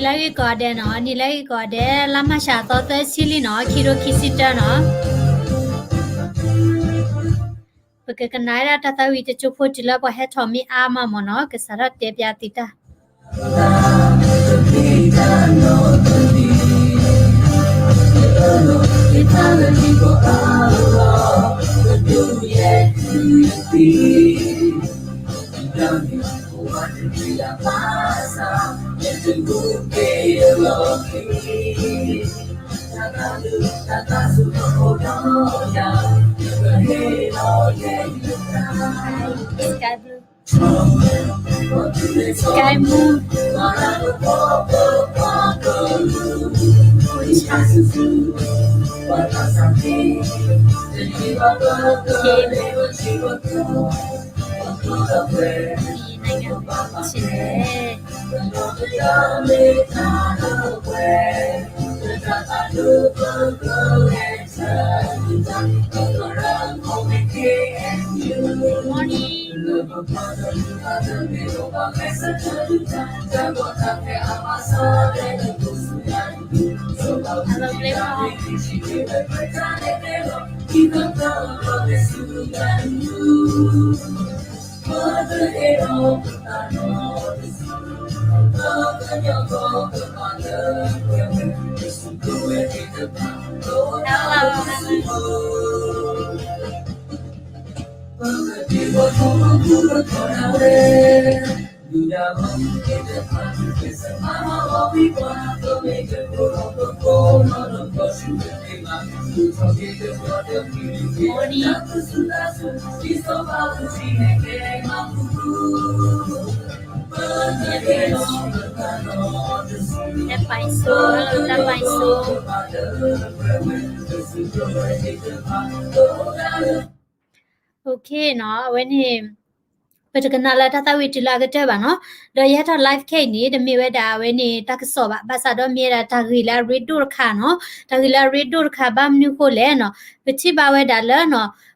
နံၤလၢအဂ့ၤကိးဂၤဒဲးနီၤ, နံၤလၢအဂ့ၤကိးဂၤဒဲး, လါမၢ်ၡးသီသၢဆံလံနီၤ, ခံထိခံဆံတၢနီၤ. ပကကနၣ်ဝဲဒၣ်တၢ်သးဝံၣ်တစိၢ်ဖိတုၤလၢပှၤဟဲထီၣ်မ့ၢ်အါမးမ့ၢ်နီၤ, ကစးထီၣ်တဲပၠးသုတၢ် Sky Blue. Sky Blue. Okay. တၢ်ပၢ်ဆိ, တၢ်ပၢ်ဆိ. Okay နီၤ, အဝဲန့ၣ် ပတကနၣ်လၢတၢ်သးဝံၣ်တုၤလၢအကတၢၢ်ဘၣ်နီၤ. ဒီးယဟဲထီၣ် live ခဲအံၤန့ၣ် တမ့ၢ်ဝဲဒၣ်အဝဲန့ၣ် တၢ်ကစီၣ်ဘၣ်, ဘၣ်ဆၣ်ဒီးမ့ၢ်ဝဲဒၣ်တၢ်ဂ့ၢ်လၢအရ့ဒိၣ်တခါနီၤ. တၢ်ဂ့ၢ်လၢအရ့ဒိၣ်တခါ ဘၣ်မနုၤဃိလဲၣ်နီၤ, ပထံၣ်ဘၣ်ဝဲဒၣ်လၢနီၤ,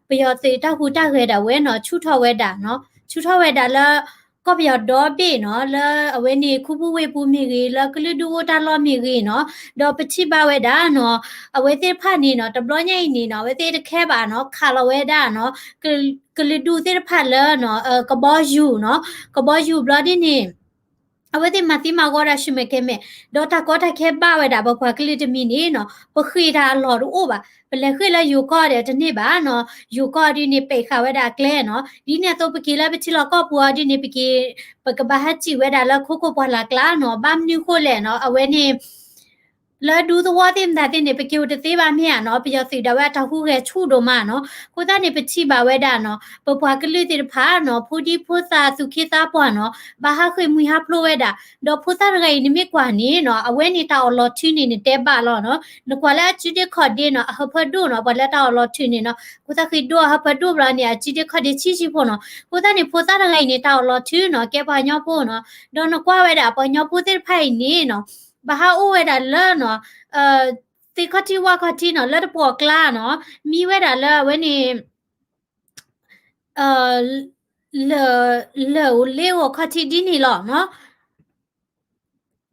ပယီၤသုးတၢ်ဟူးတၢ်ဂဲၤဒၣ်ဝဲနီၤ, ဆူၣ်ထီၣ်ဝဲဒၣ်နီၤ, ဆူၣ်ထီၣ်ဝဲဒၣ်လၢ ကီၢ်ပယီၤဒီဘ့ၣ်နီၤ, လၢအဝဲန့ၣ် ခူပူၤဝ့ၢ်ပူၤမ့ၢ်ဂ့ၤ, လၢကလုာ်ဒူၣ်အိၣ်တၢ်လီၢ်မ့ၢ်ဂ့ၤနီၤ, ဒီးပထံၣ်ဘၣ်ဝဲဒၣ်နီၤ, အဝဲသ့ၣ်တဖၣ်န့ၣ်နီၤ, တဘျီညါအံၤန့ၣ်နီၤ, အဝဲသ့ၣ်တခဲဘၣ်နီၤ, ခးလီၤဝဲဒၣ်နီၤ, ကလုာ်ဒူၣ်သ့ၣ်တဖၣ်လၢနီၤ, ကဘီယူၤနီၤ, ကဘီယူၤဘျီဒ်န့ၣ် အဝဲသ့ၣ်မၤသံမၤဂီၤဒၣ်ဆူၣ်မဲာ်ကဲၤမဲာ်, ဒီးတၢ်ကီတၢ်ခဲဘၣ်ဝဲဒၣ် ပပှၤကလုာ်တမံၤန့ၣ်နီၤ, ပဃ့ၢ်တၢ်အလီၢ်တအိၣ်ဘၣ်, ပလဲၤဃ့ၢ်လၢယိၤကီၢ်ဒီးတန့ၢ်ဘၣ်နီၤ, ယိၤကီၢ်ဒ်န့ၣ် ပဲာ်ဃာ်ဝဲဒၣ်အကျဲနီၤ, ဒ်န့ၣ်အသိးပက့ၤလၢပထံလီၢ်ကီၢ်ပူၤအီၤဒ်န့ၣ် ပက့ၤ ပကဘၣ်ဟဲစံၣ်ဝဲဒၣ်လၢခိခိၣ်ပှၢ်လၢ်ကျါနီၤ, ဘၣ်မနုၤဃိလဲၣ်နီၤ, အဝဲန့ၣ် လၢဒူသဝီသ့ၣ်မတၤသ့ၣ်န့ၣ် ပက့ၤအိၣ်တသ့ဘၣ်မ့ၢ်ဧါနီၤ, ပယီၤသုးဒၣ်ဝဲအတၢ်ဟူးဂဲၤဆူၣ်ဒိၣ်မးနီၤ, အဃိသတးန့ၣ် ပထံၣ်ဘၣ်ဝဲဒၣ်နီၤ, ပပှၤကလုာ်သ့ၣ်တဖၣ်နီၤ, ဖိဒံဖိသၣ်သူၣ်က့သးပှၢ်နီၤ, ဘၣ်ဟးဃ့ၢ်မှံဟးဖျိးဝဲဒၣ်, ဒီးဖိသၣ်တဂၤအံၤန့ၣ်မ့ၢ်ကွၢ်န့ၣ်နီၤ, အဝဲန့ၣ်တၢ်အီၣ်လီၤထုးန့ၣ် နတဲဘၣ်လီၤနီၤ, နကွၢ်လၢအစုဒ့ခီၣ်ဒ့နီၤ, အဟၢဖၢဒိၣ်နီၤ, ပှၤလၢတၢ်အီၣ်လီၤထုးန့ၣ်နီၤ, ဖိသၣ်ဃ့ဒိၣ်အဟၢဖၢဒိၣ်ဘျီန့ၣ် အစုဒ့ခီၣ်ဒ့ဆံးဆံးဖိနီၤ, အဃိသတးန့ၣ် ဖိသၣ်တဂၤအံၤန့ၣ် တၢ်အီၣ်လီၤထုးနီၤ, ကဲပှၤကညီဖိနီၤ, ဒီးနကွၢ်ဝဲဒၣ်ပှၤကညီဖိသ့ၣ်တဖၣ်အံၤန့ၣ်နီၤ, ဘၣ်ဟးအိၣ်ဝဲဒၣ်လၢနီၤ, သ့ၣ်ခီၣ်ထံးဝၣ်ခီၣ်ထံးနီၤ, လၢတပှီၢ်ကျါနီၤ, မံဝဲဒၣ်လၢအဝဲန့ၣ် လၢၢ်ဧိၤလ့ဧိၤခီၣ်ထံးဒ်န့ၣ်လီၤနီၤ.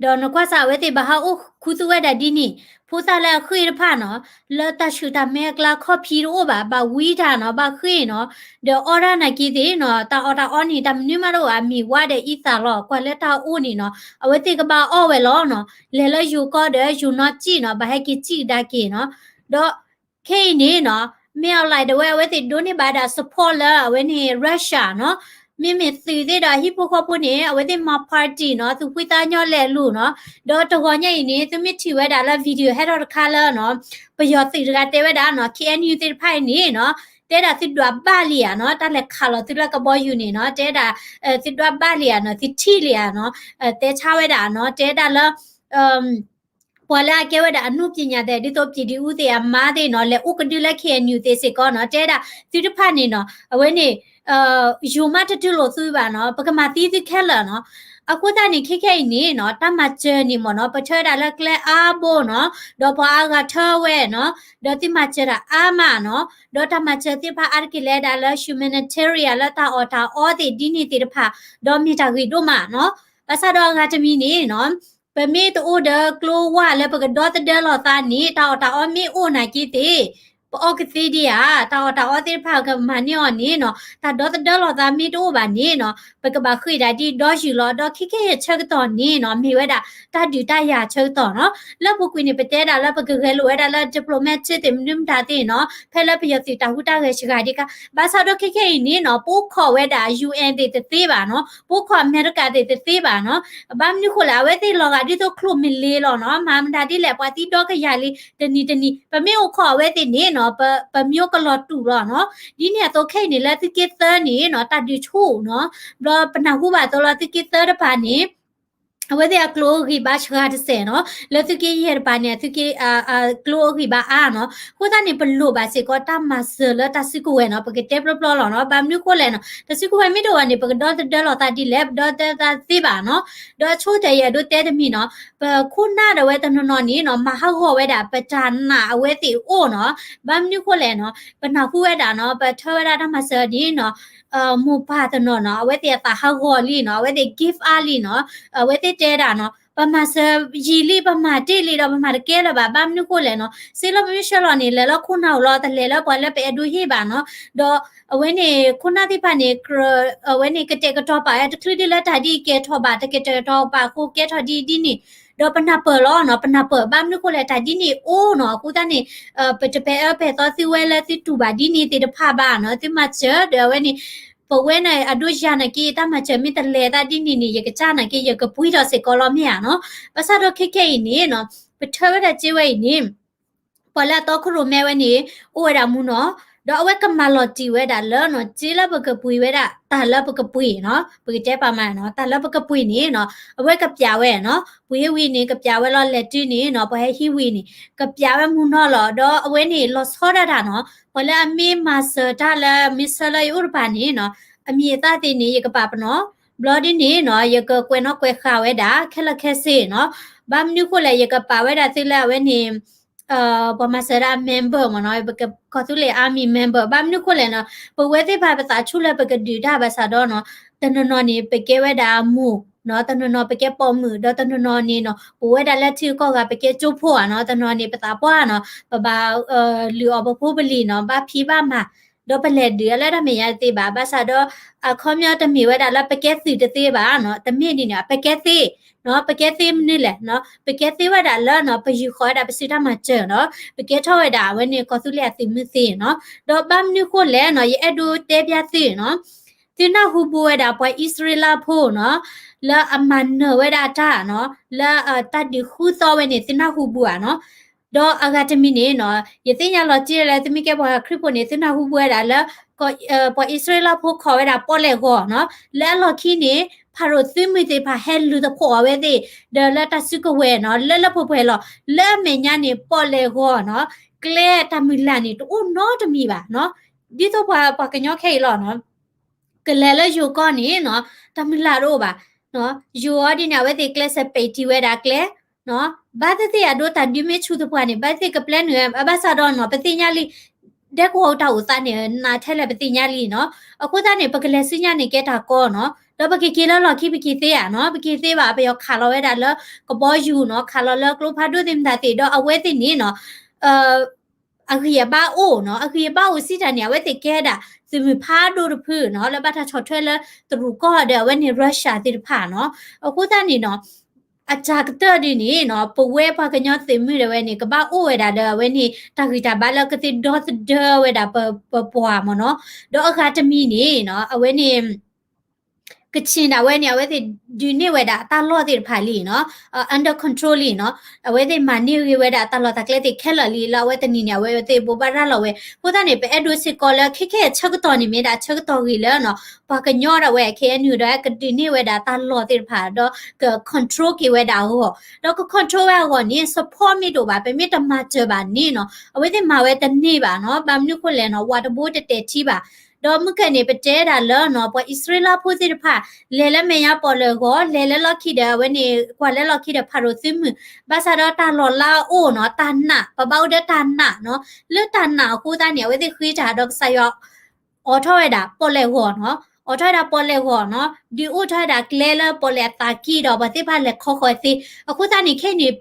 ဒီးနကွၢ်စၢ်အဝဲသ့ၣ်ဘၣ်ဟးအိၣ်ခူသူၣ်ဝဲဒၣ်ဒ်န့ၣ်, ဖိသၣ်လၢအဃ့ၢ်တဖၣ်နီၤ, လၢတၢ်ဆူၣ်တၢ်မဲအကျါ ခီၣ်ဖံးတအိၣ်ဘၣ်, ဘၣ်ဝံတၢ်နီၤ, ဘၣ်ဃ့ၢ်နီၤ, ဒီးအီၣ်ဒၣ်နာ်က့သ့ၣ်နီၤ, တၢ်အီၣ်တၢ်အီန့ၣ် တၢ်မနုၤမးတအိၣ်, အမ့ၢ်ဝါဒီးအံသၣ်လီၤ, ကွၢ်လၢတၢ်အိၣ်န့ၣ်နီၤ, အဝဲသ့ၣ်ကဘၣ်အီၣ်ဝဲလီၤနီၤ, လဲၤလၢယိၤကီၢ်ဒီးယိၤနီၢ်စံၣ်နီၤ, ဘၣ်ဟဲက့ၤစံၣ်ကဒါက့ၤနီၤ, ဒီး ခဲအံၤန့ၣ်နီၤ, မ့ၢ်အီၤလဲၣ်ဒၣ်ဝဲ အဝဲသ့ၣ်ဒိးန့ၢ်ဘၣ်ဒၣ် support လၢအဝဲန့ၣ် Russia နီၤ, မ့မ့ၢ်သုးသ့ၣ်ဒီးအဟံၣ်ဖိဃီဖိန့ၣ် အဝဲသ့ၣ်မၤ party နီၤ, သူၣ်ဖှံသးညီလဲၤလူၤနီၤ, ဒီးတဂီၤညါအံၤန့ၣ် သုမ့ၢ်ထံၣ်ဝဲဒၣ်လၢ video ဟဲထီၣ်တခါလၢနီၤ, ပယီၤသုးတဂၤတဲဝဲဒၣ်နီၤ, K N U သ့ၣ်တဖၣ်အံၤန့ၣ်နီၤ, တဲဒၣ်သုဒွးဘၣ်လံဧါနီၤ, တၢ်လဲၤခးလီၤသုလၢကဘီယူၤန့ၣ်နီၤ, တဲဒၣ် သုဒွးဘၣ်လံဧါနီၤ, သုထံၣ်လံဧါနီၤ, တဲဆါဝဲဒၣ်နီၤ, တဲဒၣ်လၢ ပှၤလၢအကဲဝဲဒၣ်အနုပညာသ့ၣ် ဒ်သိး ပြည်သူ့စစ် အမါသ့ၣ်နီၤ, လဲၤအိၣ်ကဒုလၢ K N U သ့ၣ်စ့ၢ်ကီးနီၤ, တဲဒၣ်သုတဖၣ်န့ၣ်နီၤ, အဝဲန့ၣ် ယိၤမးတတူၢ်လိာ်သုဘၣ်နီၤ, ပကမၤသံသုခဲလၢာ်နီၤ. အဃိသတးန့ၣ် ခဲခဲအံၤန့ၣ်နီၤ, တၢ်မၤစၢၤန့ၣ်မ့ၢ်နီၤ, ပထၢဝဲဒၣ်လၢကျဲအါဘိနီၤ, ဒီးပှၤအါဂၤထၢဝဲနီၤ, ဒီးသုမၤစၢၤတၢ်အါမးနီၤ, ဒီးတၢ်မၤစၢၤသ့ၣ်တဖၣ်အါတက့ၢ်လၢဒၣ်လၢ humanitarian လၢတၢ်အီၣ်တၢ်အီသ့ၣ်ဒ်န့ၣ်သ့ၣ်တဖၣ်, ဒီးမ့ၢ်တၢ်ဂ့ၤဒိၣ်မးနီၤ. ဘၣ်ဆၣ်ဒီးအဂၤတမံၤန့ၣ်နီၤ ပမ့ၢ်တအိၣ်ဒီးကျိဝါလၢပကဒီသဒၢလိာ်သးန့ၣ် တၢ်အီၣ်တၢ်အီမ့ၢ်အိၣ်နာ်က့သ့ၣ် ပအီၣ်ကသ့ဒံးဧါ, တၢ်အီၣ်တၢ်အီသ့ၣ်တဖၣ်ကမၤန့ၢ်အီၤန့ၣ်နီၤ တၢ်ဒီသဒၢလိာ်သးမ့ၢ်တအိၣ်ဘၣ်န့ၣ်နီၤ ပကဘၣ်ဃ့ၢ်ဒၣ်ဒ်ဒီယုၢ်လီၤ. ဒီးခဲခဲအံၤအဆၢကတီၢ်န့ၣ်နီၤ မ့ၢ်ဝဲဒၣ်တၢ်ဒုးတၢ်ယၤအဆၢကတီၢ်နီၤ. လၢပူၤကွံာ်န့ၣ် ပတဲဒၣ်လၢပကဂဲၤလိာ်ဝဲဒၣ်လၢ diplomat သ့ၣ်မနုၤမတၤသ့ၣ်နီၤ ဖဲလၢပယီၤသုးတၢ်ဟူးတၢ်ဂဲၤစှၤဒံးခါ ဘၣ်ဆၣ်ဒီးခဲခဲအံၤန့ၣ်နီၤ ပအိၣ်ခိးဝဲဒၣ် ယူၣ်အၣ် သ့ၣ်တသ့ဘၣ်နီၤ, ပအိၣ်ခိးအမဲရကၤသ့ၣ်တသ့ဘၣ်နီၤ. ဘၣ်မနုၤဃိလဲၣ် အဝဲသ့ၣ်လီၤဂာ်ဒ်သိးချိၣ်မ့ၢ်လ့လီၤနီၤ, မၤမတၤဒ်လဲၣ် ပှၤသံဒီကယၤလံ တနံၤတနံၤ ပမ့ၢ်အိၣ်ခိးအဝဲသ့ၣ်န့ၣ်နီၤ ပ ပမၠိကလီၤတူာ်လီၤနီၤ. ဒ်န့ၣ်အသိးခဲအံၤန့ၣ် လၢသုးက့သၢန့ၣ်နီၤ တၢ်ဒုးဆူၣ်နီၤ, ဘျီပနၢ်ဟူဘၣ်သိးလီၤ သုးက့သၢတပၤန့ၣ် အဝဲသ့ၣ်အကျိအဂံၢ်ဘါစှၤတစဲးနီၤ, လၢသုးက့ယဲၢ်တပၤန့ၣ် အသုးက့ အကျိအဂံၢ်ဘါအါနီၤ. အဃိသတးန့ၣ် ပလိၣ်ဘၣ်စ့ၢ်ကီးတၢ်မၤစၢၤလၢတၢ်စုကဝဲၤနီၤ, ပကတဲပျီပျီလီၤနီၤ. ဘၣ်မနုၤဃိလဲၣ်နီၤ, တၢ်စုကဝဲၤမ့ၢ်တအိၣ်ဘၣ်န့ၣ် ပကဒီသဒၢလိာ်သးဒ်လဲၣ်, ပဒီသဒၢသးသ့ဘၣ်နီၤ. ဒီးဆိကတၢၢ်ယအဲၣ်ဒိးတဲတမံၤနီၤ, ပခိၣ်နၢ်ဒီးဝဲတနီၤနီၤန့ၣ်နီၤ မၤဟးဂီၤဝဲဒၣ်ပတၢ်နာ်အဝဲသ့ၣ်အိၣ်နီၤ. ဘၣ်မနုၤဃိလဲၣ်နီၤ, ပနၢ်ဟူဝဲဒၣ်နီၤ, ပထၢဝဲဒၣ်တၢ်မၤစၢၤန့ၣ်နီၤ မိၢ်ပၢ်တနီၤနီၤ အဝဲသ့ၣ်အသးဟးဂီၤလံနီၤ, အဝဲသ့ၣ် give up လံနီၤ, အဝဲသ့ၣ်တဲဒၣ်နီၤ, ပမၤစၢၤယံာ်လံ ပမၤတ့ၢ်လံဒီးပမၤတကဲလၢၤဘၣ်. ဘၣ်မနုၤဃိလဲၣ်နီၤ, စ့လီၤပမ့ၢ်ဆှၢလီၤန့ၣ် လဲၤလၢခိၣ်နၢ်အအိၣ်လီၤ, တလဲၤလၢပှၤလၢပအဲၣ်ဒိးဟ့ၣ်ဘၣ်နီၤ. ဒီးအဝဲန့ၣ် ခိၣ်နၢ်သ့ၣ်တဖၣ်န့ၣ် အဝဲန့ၣ်ကတဲာ်ကတီၤပာ်ဝဲတချုးဒ်လၢတၢ်ဒ်အံၤကဲထီၣ်ဘၣ်, တကတဲာ်ကတီၤပာ်အဃိကဲထီၣ်ဒ်ဒ်န့ၣ် ဒီးပနၢ်ပၢၢ်လီၤနီၤ, ပနၢ်ပၢၢ်. ဘၣ်မနုၤဃိလဲၣ် တၢ်ဒ်န့ၣ်အိၣ်နီၤ, အဃိသတးန့ၣ် ပတပဲာ်အၢပဲာ်သီသုဝဲလၢသုတူၢ်ဘၣ်ဒ်န့ၣ်သ့ၣ်တဖၣ်ဘၣ်နီၤ, သုမၤစၢၤဒီးအဝဲန့ၣ် ပဝဲန့ၣ်အဒိယၤနာ်က့ တၢ်မၤစၢၤမ့ၢ်တလဲၤသးဒ်န့ၣ်န့ၣ် ယကစၢ်နာ်က့ ယကပှံၢ်ထီၣ်စ့ၢ်ကီးလီၤမ့ၢ်ဧါနီၤ. ဘၣ်ဆၣ်ဒီးခဲခဲအံၤန့ၣ်နီၤ, ပထၢဝဲဒၣ်စ့ဝဲအံၤန့ၣ် ပှၤလၢအတီခိၣ်ရိၣ်မဲဝဲန့ၣ် အိၣ်ဝဲဒၣ်မူနီၤ, ဒီးအဝဲကမၤလီၤတံၢ်ဝဲဒၣ်လၢနီၤ, စ့လၢပကပှ့ၤဝဲဒၣ် တၢ်လၢပကပှ့ၤနီၤ, ပကတဲပာ်မးနီၤ, တၢ်လၢပကပှ့ၤန့ၣ်နီၤ, အဝဲကပျးဝဲနီၤ, ပှ့ၤဟ့ၣ်ဝံၤန့ၣ် ကပျးဝဲလီၤလဲၤတုၤန့ၣ်နီၤ, ပှၤဟဲဟံးဝံၤန့ၣ် ကပျးဝဲမူနီၤလီၤ. ဒီးအဝဲန့ၣ်လီၤဆီဒၣ်တၢ်နီၤ, ပှၤလၢအမ့ၢ်မၤစၢၤတၢ်လၢမ့ၢ်ဆၢလၢယအိၣ်တပၤန့ၣ်နီၤ, အမံၤအသၣ်သ့ၣ်န့ၣ် ယကပာ်ပနီၣ်, ဘျီဒ်န့ၣ်နီၤ, ယကကွဲးနီၣ်ကွဲးဃာ်ဝဲဒၣ် ခဲလၢာ်ခဲဆ့နီၤ. ဘၣ်မနုၤဃိလဲၣ် ယကပာ်ဝဲဒၣ်သုလၢအဝဲန့ၣ် ပှၤမၤစၢၤဒၣ် member မ့ၢ်နီၤ, ကီၢ်သူလ့ၤ army member. ဘၣ်မနုၤဃိလဲၣ်နီၤ, ပဝဲသ့ၣ်တဖၣ်ပသးဆူၣ်လၢပကဒုးတၢ်ဘၣ်ဆၣ်ဒီးနီၤ, တနီၤနီၤန့ၣ် ပကဲဝဲဒၣ်မိၢ်နီၤ, တနီၤနီၤပကဲပိာ်မုၣ်, ဒီးတနီၤနီၤန့ၣ်နီၤ, ပဝဲဒၣ်လၢထံကီၢ်ဂၤ ပကဲကၠိဖိဧါနီၤ, တနီၤန့ၣ် ပသးပှၢ်နီၤ, ပဘၣ်လုၢ်အီၣ်ပဖိပလံၤနီၤ, ဘၣ်ဖံးဘၣ်မၤ ဒီးပလဲၤဒုးအလၢတၢ်မဲာ်ညါတသ့ဘၣ်. ဘၣ်ဆၣ်ဒီး အခီပညီတမ့ၢ်ဝဲဒၣ်လၢပကဲသုးတသ့ဘၣ်နီၤ, တမ့ၢ်ဒ်န့ၣ် ပကဲသ့နီၤ, ပကဲသ့မနုၤလဲၣ်နီၤ, ပကဲသ့ဝဲဒၣ်လၢနီၤ, ပယူၤဃီၤဝဲဒၣ်ပစုတၢ်မၤစၢၤနီၤ, ပကဲထီၣ်ဝဲဒၣ်အဝဲန့ၣ် ကီၢ်သူလ့ၤအသုးမုၢ်သ့နီၤ. ဒီးဘၣ်မနုၤဃိလဲၣ်နီၤ, ယအဲၣ်ဒိးတဲဘၣ်သုနီၤ, သုနၢ်ဟူဘူးဝဲဒၣ်ပှၤအံၣ်စရ့လးဖိနီၤ, လၢအမၤနၢၤဝဲဒၣ်တၢ်နီၤ, လၢတၢ်ဒုးဃုသီဝဲန့ၣ် သုနၢ်ဟူဘူးဧါနီၤ. ဒီးအဂၤတမံၤန့ၣ်နီၤ, ယသ့ၣ်ညါလီၤတံၢ်လၢသုမ့ၢ်ကဲပှၤခရံာ်ဖိန့ၣ် သုနၢ်ဟူဘူးဝဲဒၣ်လၢ ပှၤအံၣ်စရ့လးဖိခိးဝဲဒၣ်ပီၣ်လဲၣ်ဂီၤနီၤ, လၢအလီၢ်ခံန့ၣ် ဖၤရိၤသုးမုၢ်သ့ၣ်တဖၣ်ဟဲလုၢ်သဖှိၣ်အဝဲသ့ၣ် ဒီးလၢတၢ်စုကဝဲၤနီၤ, လၢလၢပှဲၤပှဲၤလီၤ. လၢအမဲာ်ညါန့ၣ် ပီၣ်လဲၣ်ဂီၤနီၤ, ကျဲတၢ်မုၢ်လၢ်န့ၣ် တအိၣ်နီတမံၤဘၣ်နီၤ. ဒ်သိးပှၤ ပှၤကညီခဲအံၤလီၤနီၤ ကလဲၤလၢယိၤကီၢ်န့ၣ်နီၤ, တၢ်မုၢ်လၢ်တအိၣ်ဘၣ်. ယိၤအီၤဒ်န့ၣ် အဝဲသ့ၣ်ကျဲးစၢးပဲာ်တံၢ်ဝဲဒၣ်ကျဲ, ဘၣ်သ့ၣ်သ့ၣ်အဒိတၢ်ဒုးမ့ၢ်ဆူၣ်သပှၢ်န့ၣ် ဘၣ်သ့ၣ်ကပျဲနုာ်ဝဲ ဘၣ်ဆၣ်ဒီးနီၤ ပသ့ၣ်ညါလံ, ဒဲကဝီၤတၢ်အိၣ်သးန့ၣ် နးထဲလဲၣ်ပသ့ၣ်ညါလံနီၤ. အဃိသတးန့ၣ် ပကလဲၤဆူညါန့ၣ်ကဲတၢ်ကီနီၤ, ဒီးပကက့ၤလၢလီၢ်ခံပက့ၤသ့ဧါနီၤ, ပက့ၤသ့ဘၣ် ပယီၤခးလီၤဝဲဒၣ်လၢကဘီယူၤနီၤ, ခးလီၤလၢကျိဖးဒိၣ်သ့ၣ်မတၤသ့ၣ် ဒီးအဝဲသ့ၣ်န့ၣ်နီၤ အဂံၢ်အဘါအိၣ်နီၤ, အဂံၢ်အဘါအိၣ်စံးတၢ်န့ၣ် အဝဲသ့ၣ်ကဲဒၣ်သုးမုၢ်ဖးဒိၣ်တဖုနီၤ, လၢဘၣ်တၢ်ဆီၣ်ထွဲလၢတရူးကီၢ်ဒီးအဝဲန့ၣ် Russia သ့ၣ်တဖၣ်နီၤ. အဃိသတးန့ၣ်နီၤ အတၢ်ကတၢၢ်ဒ်န့ၣ်နီၤ, ပဝဲပှၤကညီသုးမုၢ်ဒၣ်ဝဲန့ၣ် ကဘၣ်အိၣ်ဝဲဒၣ်ဒီးအဝဲန့ၣ် တၢ်ဂံၢ်တၢ်ဘါလၢကသ့ဒီသဒၢဝဲဒၣ်ပပှၤမ့ၢ်နီၤ. ဒီးအဂၤတမံၤန့ၣ်နီၤ အဝဲန့ၣ် ကချ့ၣ်ဒၣ်ဝဲန့ၣ် အဝဲသ့ၣ်ဒုးန့ၢ်ဝဲဒၣ်အတၢ်လီၢ်သ့ၣ်တဖၣ်လံနီၤ, under control လံနီၤ, အဝဲသ့ၣ်မၤန့ၢ်ဂ့ၤဝဲဒၣ်အတၢ်လီၢ်တၢ်ကျဲသ့ၣ်ခဲလၢာ်လံ, လၢအဝဲတနံၤန့ၣ် အဝဲသ့ၣ်ဘိးဘၣ်ရၤလီၤဝဲ. အဃိသတးန့ၣ် ပအဲၣ်ဒိးစ့ၢ်ကီးလၢခဲခဲအံၤဆၢကတီၢ်န့ၣ် မ့ၢ်ဒၣ်ဆၢကတီၢ်ဂ့ၤလၢနီၤ ပှၤကညီဒၣ်ဝဲ KNU ဒီးကဒုးန့ၢ်ဝဲဒၣ်တၢ်လီၢ်သ့ၣ်တဖၣ် ဒီးက control က့ၤဝဲဒၣ်အဂီၢ်, ဒီးက control ဝဲအဂီၢ်န့ၣ် support မ့ၢ်တအိၣ်ဘၣ် ပမ့ၢ်တမၤစၢၤဘၣ်န့ၣ်နီၤ အဝဲသ့ၣ်မၤဝဲတန့ၢ်ဘၣ်နီၤ, ဘၣ်မနုၤဃိလဲၣ်နီၤ ဝးတဘိတတဲာ်ထံဘၣ်. ဒီးမုၢ်ကၢၢ်န့ၣ် ပတဲဒၣ်လၢနီၤ ပှၤအံၣ်စရ့လးဖိသ့ၣ်တဖၣ် လဲၤလၢမဲာ်ညါပီၣ်လဲၣ်ဂီၤ လဲၤလၢလီၢ်ခံဒီး အဝဲန့ၣ် ကွၢ်လၢလီၢ်ခံဒီးဖၤရိၤသုးမုၢ်, ဘၣ်ဆၣ်ဒီးတၢ်လီၤလးအိၣ်နီၤ တၢ်နာ် ပဘၣ်အိၣ်ဒီးတၢ်နာ်နီၤ, လၢတၢ်နာ်အဃိသတးန့ၣ် အဝဲသ့ၣ်ဃ့တၢ်ဒီးကစၢ်ယွၤအိးထီၣ်ဝဲဒၣ်ပီၣ်လဲၣ်ဂီၤနီၤ အိးထီၣ်ဝဲဒၣ်ပီၣ်လဲၣ်ဂီၤနီၤ, ဒုးအိၣ်ထီၣ်ဝဲဒၣ်ကျဲလၢပီၣ်လဲၣ်အသးကံၢ်ဒီး ပှၤသ့ၣ်တဖၣ်လဲၤခီဃီၤသ့, အဃိသတးန့ၣ် ခဲအံၤန့ၣ်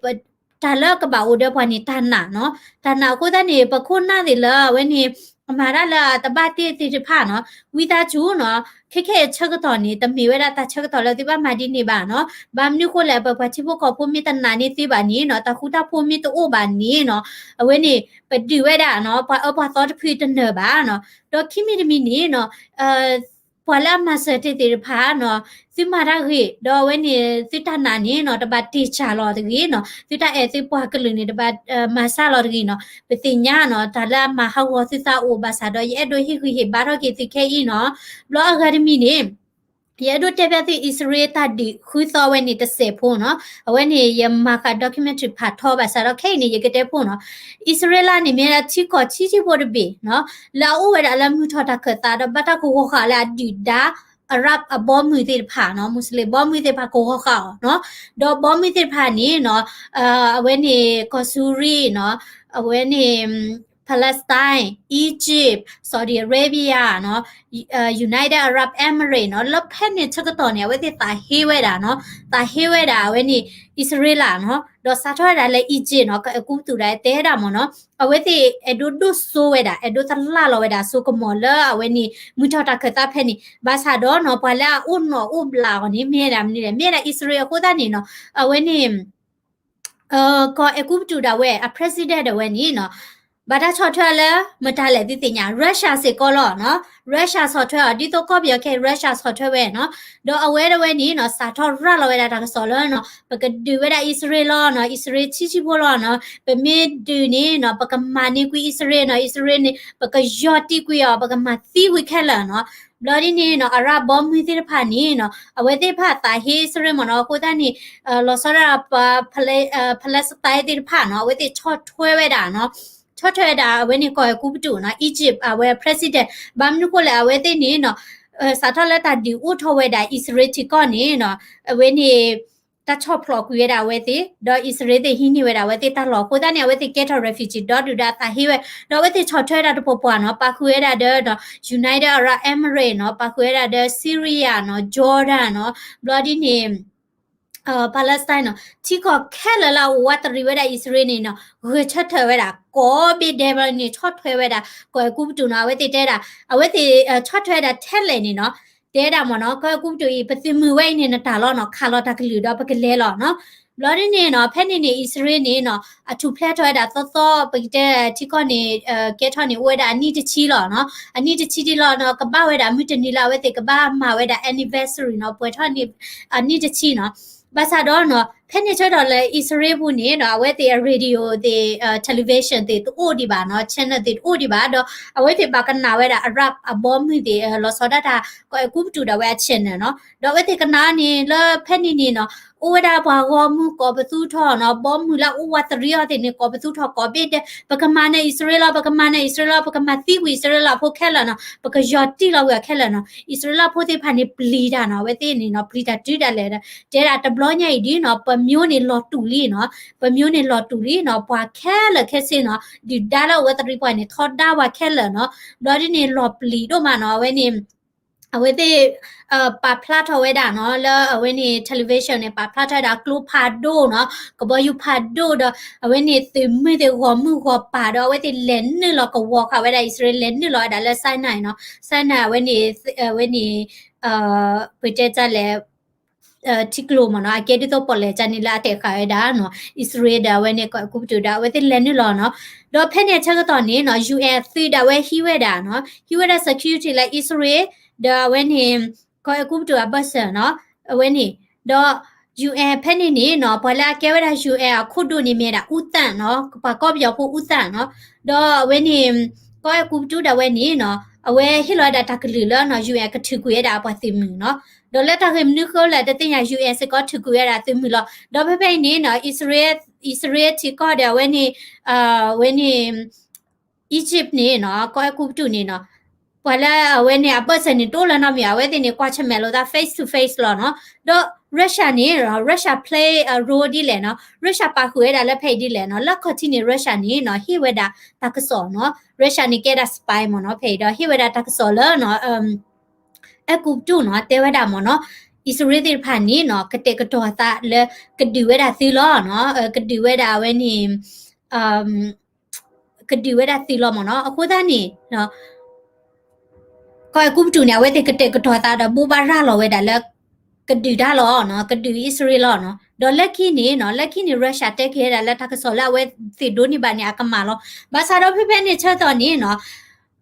တၢ်လၢကဘၣ်အိၣ်ဒီးပှၤန့ၣ် တၢ်နာ်နီၤ, တၢ်နာ်အဃိသတးန့ၣ် ပခိၣ်နၢ်သ့ၣ်လၢအဝဲန့ၣ် အမၤတၢ်လၢအတဘၣ်တ့ၢ်သ့ၣ်တဖၣ်နီၤ, ဝံသးစူၤနီၤ, ခဲခဲအံၤဆၢကတီၢ်န့ၣ် တမ့ၢ်ဝဲဒၣ်တၢ်ဆၢကတီၢ်လၢသုဘၣ်မၤဒ်န့ၣ်ဘၣ်နီၤ, ဘၣ်မနုၤဃိလဲၣ် ပပှၤထံဖိကီၢ်ဖိမ့ၢ်တနာ်န့ၢ်သုဘၣ်န့ၣ်နီၤ, တၢ်ဃူတၢ်ဖိးမ့ၢ်တအိၣ်ဘၣ်န့ၣ်နီၤ, အဝဲန့ၣ် ပဒုးဝဲဒၣ်နီၤ, ပှၤအၢပှၤသီတဖုတနၢၤဘၣ်နီၤ, ဒီးခံမံၤတမံၤန့ၣ်နီၤ, ပှၤလၢအမၤစၢၤတ့ၢ်သ့ၣ်တဖၣ်နီၤ, သုမၤတၢ်ဂ့ၤ, ဒီးအဝဲန့ၣ် သုတၢ်နာ်န့ၣ်နီၤ, တဘၣ်တ့ၢ်စၢ်လီၤတဂ့ၤနီၤ, သုတၢ်အဲၣ်သုပှၤကလုာ်န့ၣ် တဘၣ်မၤစၢ်လီၤတဂ့ၤနီၤ, ပသ့ၣ်ညါနီၤ, တၢ်လၢအမၤဟးဂီၤသုသးအိၣ်ဘၣ်ဆၣ်ဒီး ယအဲၣ်ဒိးဟ့ၣ်ဂံၢ်ဟ့ၣ်ဘါထီၣ်က့ၤသုခဲအံၤနီၤ, ဘျီအဂၤတမံၤန့ၣ် ယအဲၣ်ဒိးတဲဖျါသု အံၣ်စရ့လးတၢ်ဒုးဃုသီဝဲန့ၣ်တစဲးဖိနီၤ, အဝဲန့ၣ် ယမၤဃာ် documentary ဖးထီဘၣ်ဆၣ်ဒီး ခဲအံၤန့ၣ် ယကတဲဖိနီၤ, အံၣ်စရ့လးန့ၣ် မ့ၢ်ဒၣ်ထံကီၢ်ဆံးဆံးဖိတဘ့ၣ်နီၤ, လၢအအိၣ်ဝဲဒၣ်လၢမုၢ်ထီၣ်တၢ်ခၢၣ်သးဒီး ဘၣ်တၢ်ကဂီၤဃာ်လၢအဒုၣ်ဒါ Arab အဘီမုၢ်သ့ၣ်တဖၣ်နီၤ, Muslim ဘီမုၢ်သ့ၣ်တဖၣ်ကဂီၤဃာ်အီၤနီၤ, ဒီးဘီမုၢ်သ့ၣ်တဖၣ်န့ၣ်နီၤ, အဝဲန့ၣ် ကီၢ်စူရံနီၤ, အဝဲန့ၣ် Palestine, Egypt, Saudi Arabia နီၤ, United Arab Emirates နီၤ, လၢဖဲန့ၣ်ဆၢကတီၢ်န့ၣ် အဝဲသ့ၣ်သးဟ့ဝဲဒၣ်နီၤ, သးဟ့ဝဲဒၣ်အဝဲန့ၣ် အံၣ်စရ့လးနီၤ, ဒီးစးထီၣ်ဝဲဒၣ်လၢ Egypt နီၤ, ကီၢ်အဲၤကူပတူးဒၣ်တဲဒၣ်မ့ၢ်နီၤ, အဝဲသ့ၣ်အဲၣ်ဒိးဒိၣ်စိဝဲဒၣ်, အဲၣ်ဒိးသလၣ်လီၤဝဲဒၣ်စိကမီၤလၢအဝဲန့ၣ် မုၢ်ထီၣ်တၢ်ခၢၣ်သးဖဲန့ၣ်, ဘၣ်ဆၣ်ဒီးနီၤ, ပှၤလၢအအိၣ်နီၣ်အိၣ်ဘျးအီၤန့ၣ် မ့ၢ်ဝဲဒၣ်မနုၤလဲၣ်, မ့ၢ်ဝဲဒၣ်အံၣ်စရ့လးအဃိသတးန့ၣ်နီၤ, အဝဲန့ၣ် ကီၢ်အဲၤကူပတူးဒၣ်ဝဲ အ president ဒၣ်ဝဲန့ၣ်နီၤ, ဘၣ်တၢ်ဆီၣ်ထွဲလၢ မတၤလဲၣ်သုသ့ၣ်ညါ, Russia စ့ၢ်ကီးလီၤနီၤ, Russia ဆီၣ်ထွဲအီၤ, ဒ်သိးကီၢ်ပယီၤခဲအံၤ Russia ဆီၣ်ထွဲဝဲနီၤ, ဒီးအဝဲဒၣ်ဝဲန့ၣ်နီၤ, စးထီၣ်ရၤလီၤဝဲဒၣ်တၢ်ကစီၣ်လၢနီၤ, ပကဒုးဝဲဒၣ်အံၣ်စရ့လးလီၤနီၤ, အံၣ်စရ့လးဆံးဆံးဖိလီၤနီၤ, ပမ့ၢ်ဒုးန့ၣ်နီၤ, ပကမၤန့ၢ်ကွံာ်အံၣ်စရ့လးနီၤ, အံၣ်စရ့လးန့ၣ် ပကယီၤတံၢ်ကွံာ်အီၤ, ပကမၤသံကွံာ်ခဲလၢာ်နီၤ, ဘျီဒ်န့ၣ်နီၤ, အရၣ်ဘီမုၢ်သ့ၣ်တဖၣ်န့ၣ်နီၤ, အဝဲသ့ၣ်တဖၣ်သးဟ့အံၣ်စရ့လးမ့ၢ်နီၤ, အဃိသတးန့ၣ် လီၤဆီဒၣ် Palestine သ့ၣ်တဖၣ်နီၤ, အဝဲသ့ၣ်ဆီၣ်ထွဲဝဲဒၣ်နီၤ, ဆီၣ်ထွဲဝဲဒၣ်အဝဲန့ၣ် ကီၢ်အဲၤကူပတူးနီၤ, Egypt အဝဲ president, ဘၣ်မနုၤဃိလဲၣ် အဝဲသ့ၣ်န့ၣ်နီၤ, စးထီၣ်လၢတၢ်ဒုးအိၣ်ထီၣ်ဝဲဒၣ်အံၣ်စရ့လးထံကီၢ်န့ၣ်နီၤ, အဝဲန့ၣ် တၢ်ဆီၣ်ဖျိးကွံာ်ဝဲဒၣ်အဝဲသ့ၣ်, ဒီးအံၣ်စရ့လးသ့ၣ်ဟံးန့ၢ်ဝဲဒၣ်အဝဲသ့ၣ်တၢ်လီၢ်အဃိသတးန့ၣ် အဝဲသ့ၣ်ကဲထီၣ် refugee ဒီဒုၣ်ဒါသးဟ့ဝဲ, ဒီးအဝဲသ့ၣ်ဆီၣ်ထွဲဝဲဒၣ်တပှၤပှၤနီၤ, ပာ်ဃုာ်ဝဲဒၣ်ဒီး United Arab Emirates နီၤ, ပာ်ဃုာ်ဝဲဒၣ်ဒီး Syria နီၤ, Jordan နီၤ, ဘျီဒ်န့ၣ် Palestine နီၤ, ထံကီၢ်ခဲလၢာ်လၢအအိၣ်ဝးတရံးဝဲဒၣ်အံၣ်စရ့လးန့ၣ်နီၤ, ဂဲၤဆၢထၢၣ်ဝဲဒၣ် ကိးဘ့ၣ်ဒဲးဘျီန့ၣ် ဆီၣ်ထွဲဝဲဒၣ် ကီၢ်အဲၤကူပတူးနီၤ, အဝဲသ့ၣ်တဲဒၣ်, အဝဲသ့ၣ် ဆီၣ်ထွဲဝဲဒၣ်ထဲလဲၣ်န့ၣ်နီၤ, တဲဒၣ်မ့ၢ်နီၤ, ကီၢ်အဲၤကူပတူးအံၤ ပသုးမုၢ်ဝဲအံၤန့ၣ်နတၢ်လီၤနီၤ, ခးလီၤတၢ်ကလုၢ်ဒီးပကလဲၤလီၤနီၤ, ဘျီဒ်န့ၣ်နီၤ, ဖဲန့ၣ်န့ၣ် အံၣ်စရ့လးန့ၣ်နီၤ, အထူၣ်ဖျဲးထီၣ်ဝဲဒၣ်သီသီ ပကတဲထံကီၢ်န့ၣ် ကဲထီၣ်န့ၣ် အိၣ်ဝဲဒၣ်အနံၣ်တဆံလီၤနီၤ, အနံၣ်တဆံဒ်လီၤနီၤ, ကဘၣ်ဝဲဒၣ်မုၢ်တနံၤလၢအဝဲသ့ၣ်ကဘၣ်မၤဝဲဒၣ် anniversary နီၤ, ပှဲၤထီၣ်န့ၣ် အနံၣ်တဆံနီၤ, ဘၣ်ဆၣ်ဒီးနီၤ, ဖဲန့ၣ်ဆၢကတီၢ်လၢအံၣ်စရ့လးပူၤန့ၣ်နီၤ, အဝဲသ့ၣ်အ radio သ့ၣ် television သ့ၣ်တအိၣ်ဒံးဘၣ်နီၤ, channel သ့ၣ်တအိၣ်ဒံးဘၣ်, ဒီးအဝဲသ့ၣ်ဘၣ်ကနၣ်ဝဲဒၣ် Arab အဘီမုၢ်သ့ၣ် လီၤဆီဒၣ်တၢ် ကီၢ်အဲၤကူပတူးဒၣ်ဝဲအ channel နီၤ, ဒီးအဝဲသ့ၣ်ကနၣ်န့ၣ် လၢဖဲန့ၣ်န့ၣ်နီၤ, အိၣ်ဝဲဒၣ်ပှၤဂီၢ်မုၢ်ကိးပသူထီၣ်နီၤ, ဘီမုၢ်လၢအအိၣ်ဝးတရံးအီၤသ့ၣ်န့ၣ် ကိးပသူထီၣ်ကိးဘ့ၣ်ဒဲး, ပကမၤနၢၤအံၣ်စရ့လးလီၤ, ပကမၤနၢၤအံၣ်စရ့လးလီၤ, ပကမၤသံကွံာ်အံၣ်စရ့လးဖိခဲလၢာ်နီၤ, ပကယီၤတံၢ်လီၤကွံာ်အီၤခဲလၢာ်နီၤ, အံၣ်စရ့လးဖိသ့ၣ်တဖၣ်န့ၣ် ပျံၤတၢ်နီၤ, အဝဲသ့ၣ်န့ၣ်နီၤ, ပျံၤတၢ်တုၤဒၣ်လဲာ်ဒီး တဲဒၣ်တဘျီညါအံၤဒ်နီၤ, ပမျိုးန့ၣ်လီၤတူာ်လံနီၤ, ပမျိုးန့ၣ်လီၤတူာ်လံနီၤ, ပှၤခဲလၢာ်ခဲဆ့နီၤ, ဒုၣ်ဒါလၢအဝးတရံးပှၤန့ၣ် ထီဒါပှၤခဲလၢာ်နီၤ, ဘျီဒ်န့ၣ် လီၤပျံၤဒိၣ်မးနီၤ, အဝဲန့ၣ် အဝဲသ့ၣ် ပာ်ဖျါထီၣ်ဝဲဒၣ်နီၤ, လၢအဝဲန့ၣ် television န့ၣ် ပာ်ဖျါထီၣ်ဝဲဒၣ်ကျိဖးဒိၣ်နီၤ, ကဘီယူၤဖးဒိၣ်ဒီး အဝဲန့ၣ်သုးမုၢ်သ့ၣ်ဂီၢ်မုၢ်ဂီၢ်ပၤဒီး အဝဲသ့ၣ်လဲၤနုာ်လီၤကဝီၤဃာ်ဝဲဒၣ် အံၣ်စရ့လး လဲၤနုာ်လီၤဝဲဒၣ်လၢ Sinai နီၤ, Sinai အဝဲန့ၣ် အဝဲန့ၣ် ပတဲတၢ်လဲၣ် ထံကျိမ့ၢ်နီၤ, အကဲဒ်သိးပီၣ်လဲၣ်ကန့ၣ်လၢအတဲာ်ဃာ်ဝဲဒၣ်နီၤ, အံၣ်စရ့လးဒီးအဝဲန့ၣ် ကီၢ်အဲၤကူပတူးဒီး အဝဲသ့ၣ်လဲၤနုာ်လီၤနီၤ, ဒီးဖဲန့ၣ်အဆၢကတီၢ်န့ၣ်နီၤ, UN သုးဒၣ်ဝဲဟံးဝဲဒၣ်နီၤ, ဟံးဝဲဒၣ် security လၢအံၣ်စရ့လး ဒီးအဝဲန့ၣ် ကီၢ်အဲၤကူပတူးအဘၢၣ်စၢၤနီၤ, အဝဲန့ၣ်, ဒီး UN ဖဲန့ၣ်န့ၣ်နီၤ, ပှၤလၢအကဲဝဲဒၣ် UN အခိၣ်ဒိၣ်န့ၣ်မ့ၢ်ဝဲဒၣ် ဦးသန့်နီၤ, ပှၤကီၢ်ပယီၤဖိ ဦးသန့်နီၤ, ဒီးအဝဲန့ၣ် ကီၢ်အဲၤကူပတူးဒၣ်ဝဲန့ၣ်နီၤ, အဝဲဟ့ၣ်လီၤဝဲဒၣ်တၢ်ကလုၢ်လၢနီၤ UN ကထုးကွံာ်ဝဲဒၣ်အပှၤသုးမုၢ်နီၤ, ဒီးလၢတၢ်ဂ့ၢ်မနုၤဃိလဲၣ်တသ့ၣ်ညါ UN စ့ၢ်ကီးထုးကွံာ်ဝဲဒၣ်သုးမုၢ်လီၤ, ဒီးဖဲဖဲအံၤန့ၣ်နီၤ, အံၣ်စရ့လးထံကီၢ်ဒီးအဝဲန့ၣ်, အဝဲန့ၣ် Egypt န့ၣ်နီၤ, ကီၢ်အဲၤကူပတူးန့ၣ်နီၤ, ပှၤလၢအဝဲန့ၣ်အဘၢၣ်စၢၤန့ၣ် တအိၣ်လၢၤနီတမံၤ, အဝဲသ့ၣ်န့ၣ် ကွၢ်ဆၢၣ်မဲာ်လိာ်သး face to face လီၤနီၤ, ဒီး Russia န့ၣ်, Russia play a role ဒ်လဲၣ်နီၤ, Russia ပာ်ဃုာ်ဝဲဒၣ်လၢဖဲအံၤဒ်လဲၣ်နီၤ, လၢခီၣ်ထံးန့ၣ် Russia န့ၣ်နီၤ, ဟ့ၣ်ဝဲဒၣ်တၢ်ကစီၣ်နီၤ, Russia န့ၣ်ကဲဒၣ် spy မ့ၢ်နီၤ, ဖဲအံၤဒီးဟ့ၣ်ဝဲဒၣ်တၢ်ကစီၣ်လၢနီၤ အဲၤကူပတူးနီၤ တဲဝဲဒၣ်မ့ၢ်နီၤ, အံၣ်စရ့လးသ့ၣ်တဖၣ်န့ၣ်နီၤ ကတဲာ်ကတီၤသးလၢ ကဒုးဝဲဒၣ်သုလီၤနီၤ, ကဒုးဝဲဒၣ်အဝဲန့ၣ် ကဒုးဝဲဒၣ်သုလီၤမ့ၢ်နီၤ. အဃိသတးန့ၣ် ကီၢ်အဲၤကူပတူးန့ၣ် အဝဲသ့ၣ်ကတဲာ်ကတီၤသးဒီးဘိးဘၣ်ရၤလီၤဝဲဒၣ်လၢ ကဒုးတၢ်လီၤနီၤ, ကဒုးအံၣ်စရ့လးလီၤနီၤ. ဒီးလၢခံန့ၣ်နီၤ လၢခံန့ၣ် Russia တဲက့ၤဝဲဒၣ်လၢတၢ်ကစီၣ်လၢအဝဲသ့ၣ်ဒိးန့ၢ်ဘၣ်န့ၣ် အကမၣ်လီၤ. ဘၣ်ဆၣ်ဒီးဖဲဖဲန့ၣ်ဆၢကတီၢ်န့ၣ်နီၤ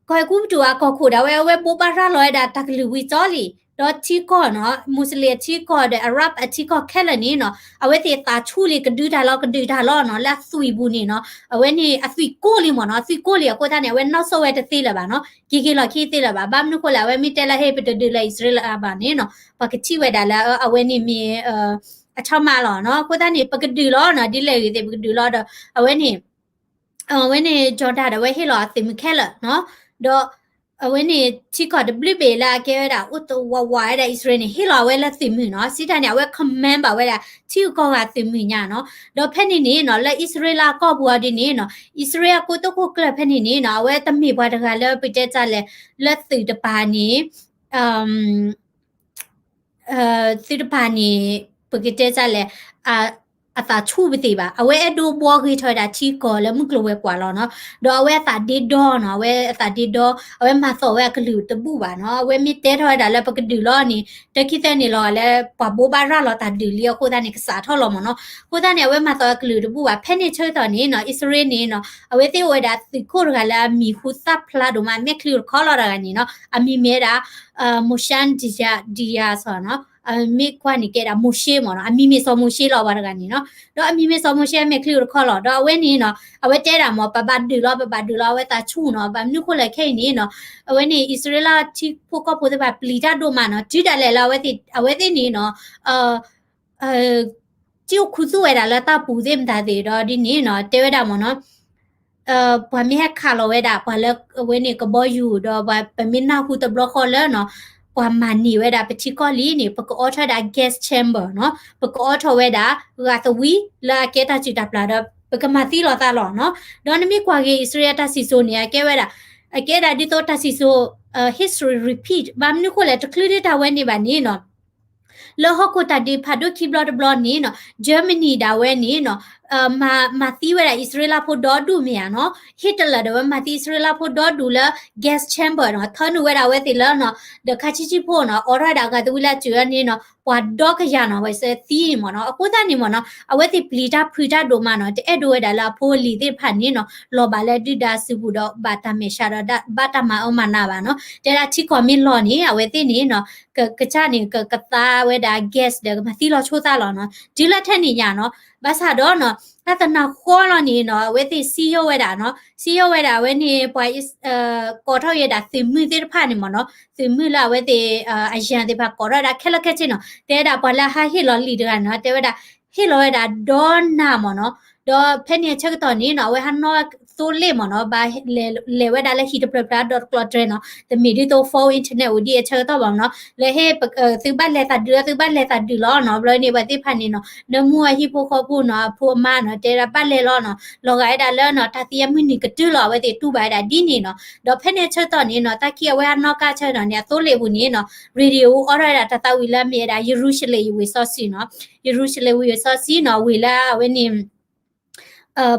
ကီၢ်အဲၤကူပတူးအကီၢ်ခိၣ်ဒၣ်ဝဲ အဝဲဘိးဘၣ်ရၤလီၤဝဲဒၣ်တၢ်ကလုၢ်ဝံၤကၠီလံ, ဒီးထံကီၢ်နီၤ Muslim အထံကီၢ်ဒီး Arab အထံကီၢ်ခဲလၢာ်န့ၣ်နီၤ အဝဲသ့ၣ်သးဆူၣ်လံ ကဒုးတၢ်လီၤ ကဒုးတၢ်လီၤနီၤ လၢအသွံၣ်ပူၤန့ၣ်နီၤ အဝဲန့ၣ်အသွံၣ်ကိၢ်လံမ့ၢ်နီၤ, အသွံၣ်ကိၢ်လံအဃိသတးန့ၣ် အဝဲနီၣ်ဆိၣ်ဝဲတသ့လၢၤဘၣ်နီၤ, က့ၤက့ၤလီၢ်ခံသ့လၢၤဘၣ်. ဘၣ်မနုၤဃိလဲၣ် အဝဲမ့ၢ်တဲလၢဟဲပတဒုးလၢအံၣ်စရ့လးဘၣ်န့ၣ်နီၤ ပှၤကထံၣ်ဝဲဒၣ်လၢအဝဲန့ၣ်မ့ၢ် အဆီမးလီၤနီၤ. အဃိသတးန့ၣ် ပကဒုးလီၤနီၤ, ဒ်လဲၣ်ဂ့ၤသ့ၣ် ပကဒုးလီၤဒီး အဝဲန့ၣ် အဝဲန့ၣ် Jordan ဒီးအဝဲဟ့ၣ်လီၤအသုးမုၢ်ခဲလၢာ်နီၤ, ဒီး အဝဲန့ၣ်ထံကီၢ်တဘျုးဘ့ၣ်လၢအကဲဝဲဒၣ် အိၣ်တဝးဝးဝဲဒၣ်အံၣ်စရ့လးန့ၣ် ဟ့ၣ်လီၤအဝဲလၢသုးမုၢ်နီၤ, စံးတၢ်န့ၣ် အဝဲ command ဘၣ်ဝဲဒၣ် ထံဂုၤကီၢ်ဂၤသုးမုၢ်ညါနီၤ. ဒီးဖဲန့ၣ်န့ၣ်နီၤ လၢအံၣ်စရ့လးကီၢ်ပူၤအီၤဒ်န့ၣ်နီၤ အံၣ်စရ့လးအကိတိၢ်ခိၣ်ကျၢၢ်ဖဲန့ၣ်န့ၣ်နီၤ အဝဲတမ့ၢ်ပှၤတဂၤလၢပတဲတၢ်လဲၣ် လၢသုးတပၤန့ၣ် သုတပၤန့ၣ် ပကတဲတၢ်လဲၣ် အသးဆူၣ်ပသ့ၣ်ဘၣ်. အဝဲအဲၣ်ဒိးဘှီဂ့ၤထီၣ်ဝဲဒၣ်ထံကီၢ်လၢမုၢ်ကျိၤဝဲၤကွာ်လီၤနီၤ. ဒီးအဝဲအသးဒ့ဒီနီၤ, အဝဲအသးဒ့ဒီ, အဝဲမၤသီၣ်ဝဲအကလုၢ်တဘူၣ်ဘၣ်နီၤ. အဝဲမ့ၢ်တဲထီၣ်ဝဲဒၣ်လၢပကဒုးလီၤန့ၣ် တခံသၢန့ၣ်လီၤ လၢပှၤဘိးဘၣ်ရၤလီၤတၢ်ဒုးလံအဃိသတးန့ၣ် ကစးထီၣ်လီၤမ့ၢ်နီၤ. အဃိသတးန့ၣ် အဝဲမၤသီၣ်အကလုၢ်တဘူၣ်ဘၣ်. ဖဲန့ၣ်ဆၢကတီၢ်န့ၣ်နီၤ အံၣ်စရ့လးန့ၣ်နီၤ အဝဲသ့ၣ်အိၣ်ဝဲဒၣ်သုးခိၣ်တဂၤလၢအမံၤဟူသၣ်ဖျါဒိၣ်မး မဲာ်ချံတခီလီၤတဂၤန့ၣ်နီၤ. အမံၤမ့ၢ်ဝဲဒၣ် Moshe Dayan စီၤနီၤ, မ့ၢ်ကွၢ်န့ၣ်ကဲဒၣ် မိၤၡ့မ့ၢ်နီၤ, အမံၤမ့ၢ်စီၤမိၤၡ့လီၤပှၤတဂၤန့ၣ်နီၤ. ဒီးအမံၤမ့ၢ်စီၤမိၤၡ့ အမဲာ်ချံတခီလီၤ. ဒီးအဝဲန့ၣ်နီၤ အဝဲတဲဒၣ်မ့ၢ် ပဘၣ်ဒုးလီၤ ပဘၣ်ဒုးလီၤ အဝဲသးဆူၣ်နီၤ. ဘၣ်မနုၤဃိလဲၣ်ခဲအံၤန့ၣ်နီၤ အဝဲန့ၣ် အံၣ်စရ့လးထံဖိကီၢ်ဖိသ့ၣ်တဖၣ်ပျံၤတၢ်ဒိၣ်မးနီၤ, တုၤဒၣ်လဲာ်လၢအဝဲသ့ၣ်န့ၣ်နီၤ စံၣ်အိၣ်ခူသူၣ်ဝဲဒၣ်လၢတၢ်ပူၤသ့ၣ်မတၤသ့ၣ်ဒီးဒ်န့ၣ်နီၤ တဲဝဲဒၣ်မ့ၢ်နီၤ ပှၤမ့ၢ်ဟဲခးလီၤဝဲဒၣ် ပှၤလၢအဝဲန့ၣ်ကဘီယူၤဒီး ပမ့ၢ်နၢ်ဟူတဘျီဃီလၢနီၤ ပှၤမၤန့ၢ်ဝဲဒၣ်ပထံကီၢ်လံန့ၣ် ပကအိးထီၣ်ဝဲဒၣ် gas chamber နီၤ, ပကအိးထီၣ်ဝဲဒၣ် ဂၤသဝံလၢအကဲတၢ်စုၣ်တၢ်ပျၢ်ဒီး ပကမၤသံလီၤသးလီၤနီၤ. ဒီးနမ့ၢ်ကွၢ်က့ၤအံၣ်စရ့လးတၢ်စံၣ်စိၤန့ၣ် အကဲဝဲဒၣ် အကဲဒၣ်ဒ်သိးတၢ်စံၣ်စိၤ history repeat ဘၣ်မနုၤဃိလဲၣ် တချုးဒၣ်တၢ်ဝဲန့ၣ်ဘၣ်န့ၣ်နီၤ လၢဟီၣ်ခိၣ်တၢ်ဒုးဖးဒိၣ်ခံဘျီတဘျီန့ၣ်နီၤ Germany ဒၣ်ဝဲန့ၣ်နီၤ မၤသံဝဲဒၣ်အံၣ်စရ့လးဖိဒီဒူၣ်မ့ၢ်ဧါနီၤ, Hitler ဒၣ်ဝဲမၤသံအံၣ်စရ့လးဖိဒီဒူၣ်လၢ gas chamber နီၤ, ထၢနုာ်ဝဲဒၣ်အဝဲသ့ၣ်လၢနီၤ ဒီးခါဆံဆံဖိနီၤ အိးထီၣ်ဝဲဒၣ်ဂၤသဝံလၢအစၢၤန့ၣ်နီၤ ပှၤဒီကယၤနီၤ ဝဲစဲသံန့ၣ်မ့ၢ်နီၤ. အဃိသတးန့ၣ်မ့ၢ်နီၤ အဝဲသ့ၣ်ပျံၤတၢ်ဖုးတၢ်ဒိၣ်မးနီၤ တအဲၣ်ဒိးဝဲဒၣ်လၢအဖိအလံၤသ့ၣ်တဖၣ်န့ၣ်နီၤ လီၤဘၣ်လၢဒုၣ်ဒါစုပူၤဒီးဘၣ်တၢ်မဲာ်ဆှးဒီးဘၣ်တၢ်မၤအၢမၤနးဘၣ်နီၤ. တဲဒၣ်ထံကီၢ်မ့ၢ်လီၤန့ၣ် အဝဲသ့ၣ်န့ၣ်နီၤ ကစၢ်န့ၣ် ကကသါဝဲဒၣ် gas ဒီးကမၤသံလီၤဆိသးလီၤနီၤ တုၤလၢထဲန့ၣ်ညါနီၤ. ဘၣ်ဆၣ်ဒီးနီၤ တၢ်တနၤဃီလီၤန့ၣ်နီၤ အဝဲသ့ၣ်စံၣ်ညီၣ်ဝဲဒၣ်နီၤ စံၣ်ညီၣ်ဝဲဒၣ်အဝဲန့ၣ် ပှၤ ကိးထီၣ်ဝဲဒၣ်သုးမုၢ်သ့ၣ်တဖၣ်န့ၣ်မ့ၢ်နီၤ သုးမုၢ်လၢအဝဲသ့ၣ် အရန်သ့ၣ်တဖၣ်ကိးထီၣ်ဝဲဒၣ်ခဲလၢာ်ခဲဆ့နီၤ တဲဝဲဒၣ်ပှၤလၢဟးဟ့ၣ်လီၤလံာ်တဂၤန့ၣ်နီၤ တဲဝဲဒၣ် ဟ့ၣ်လီၤဝဲဒၣ်ဒီနၤမ့ၢ်နီၤ, ဒီးဖဲန့ၣ်အဆၢကတီၢ်န့ၣ်နီၤ အဝဲဟးနီၣ်သိလ့ၣ်မ့ၢ်နီၤ ဘၣ်လဲၤဝဲဒၣ်လၢဟံၣ်တဖျၢၣ်ဖျၢၣ်ဒီတကျီးတြဲၤနီၤ, တမ့ၢ်ဒ်သိး phone internet အိၣ်ဒ်အဆၢကတီၢ်ဘၣ်မ့ၢ်နီၤ, လၢဟ့ၣ် သုဘၣ်လဲၤသးဒုးလီၤ သုဘၣ်လဲၤသးဒုးလီၤနီၤ, ဘျီန့ၣ် ပှၤသ့ၣ်တဖၣ်န့ၣ်နီၤ နၢမူအဟံၣ်ဖိဃီဖိနီၤ အဖိအမါနီၤ တဲဒၣ်ဘၣ်လဲၤလီၤနီၤ, လီၤဂာ်ဝဲဒၣ်လၢနီၤ တၢ်သံအမုၢ်နံၤကတုၤလီၤ အဝဲသ့ၣ်တူၢ်ဘၣ်ဝဲဒၣ်ဒ်န့ၣ်နီၤ, ဒီးဖဲန့ၣ်အဆၢကတီၢ်န့ၣ်နီၤ တၢ်ခံအဝဲဟးနီၣ်ကါဆၢကတီၢ်န့ၣ် အသိလ့ၣ်ပူၤန့ၣ်နီၤ radio အိၣ်ထီၣ်ဝဲဒၣ်တၢ်သးဝံၣ်လၢအမ့ၢ်ဝဲဒၣ် ယရူၤၡလ့ၣ်ယဝ့ၢ်စီဆှံနီၤ, ယရူၤၡလ့ၣ်ဝ့ၢ်စီဆှံနီၤ ဝ့ၢ်လၢအဝဲန့ၣ်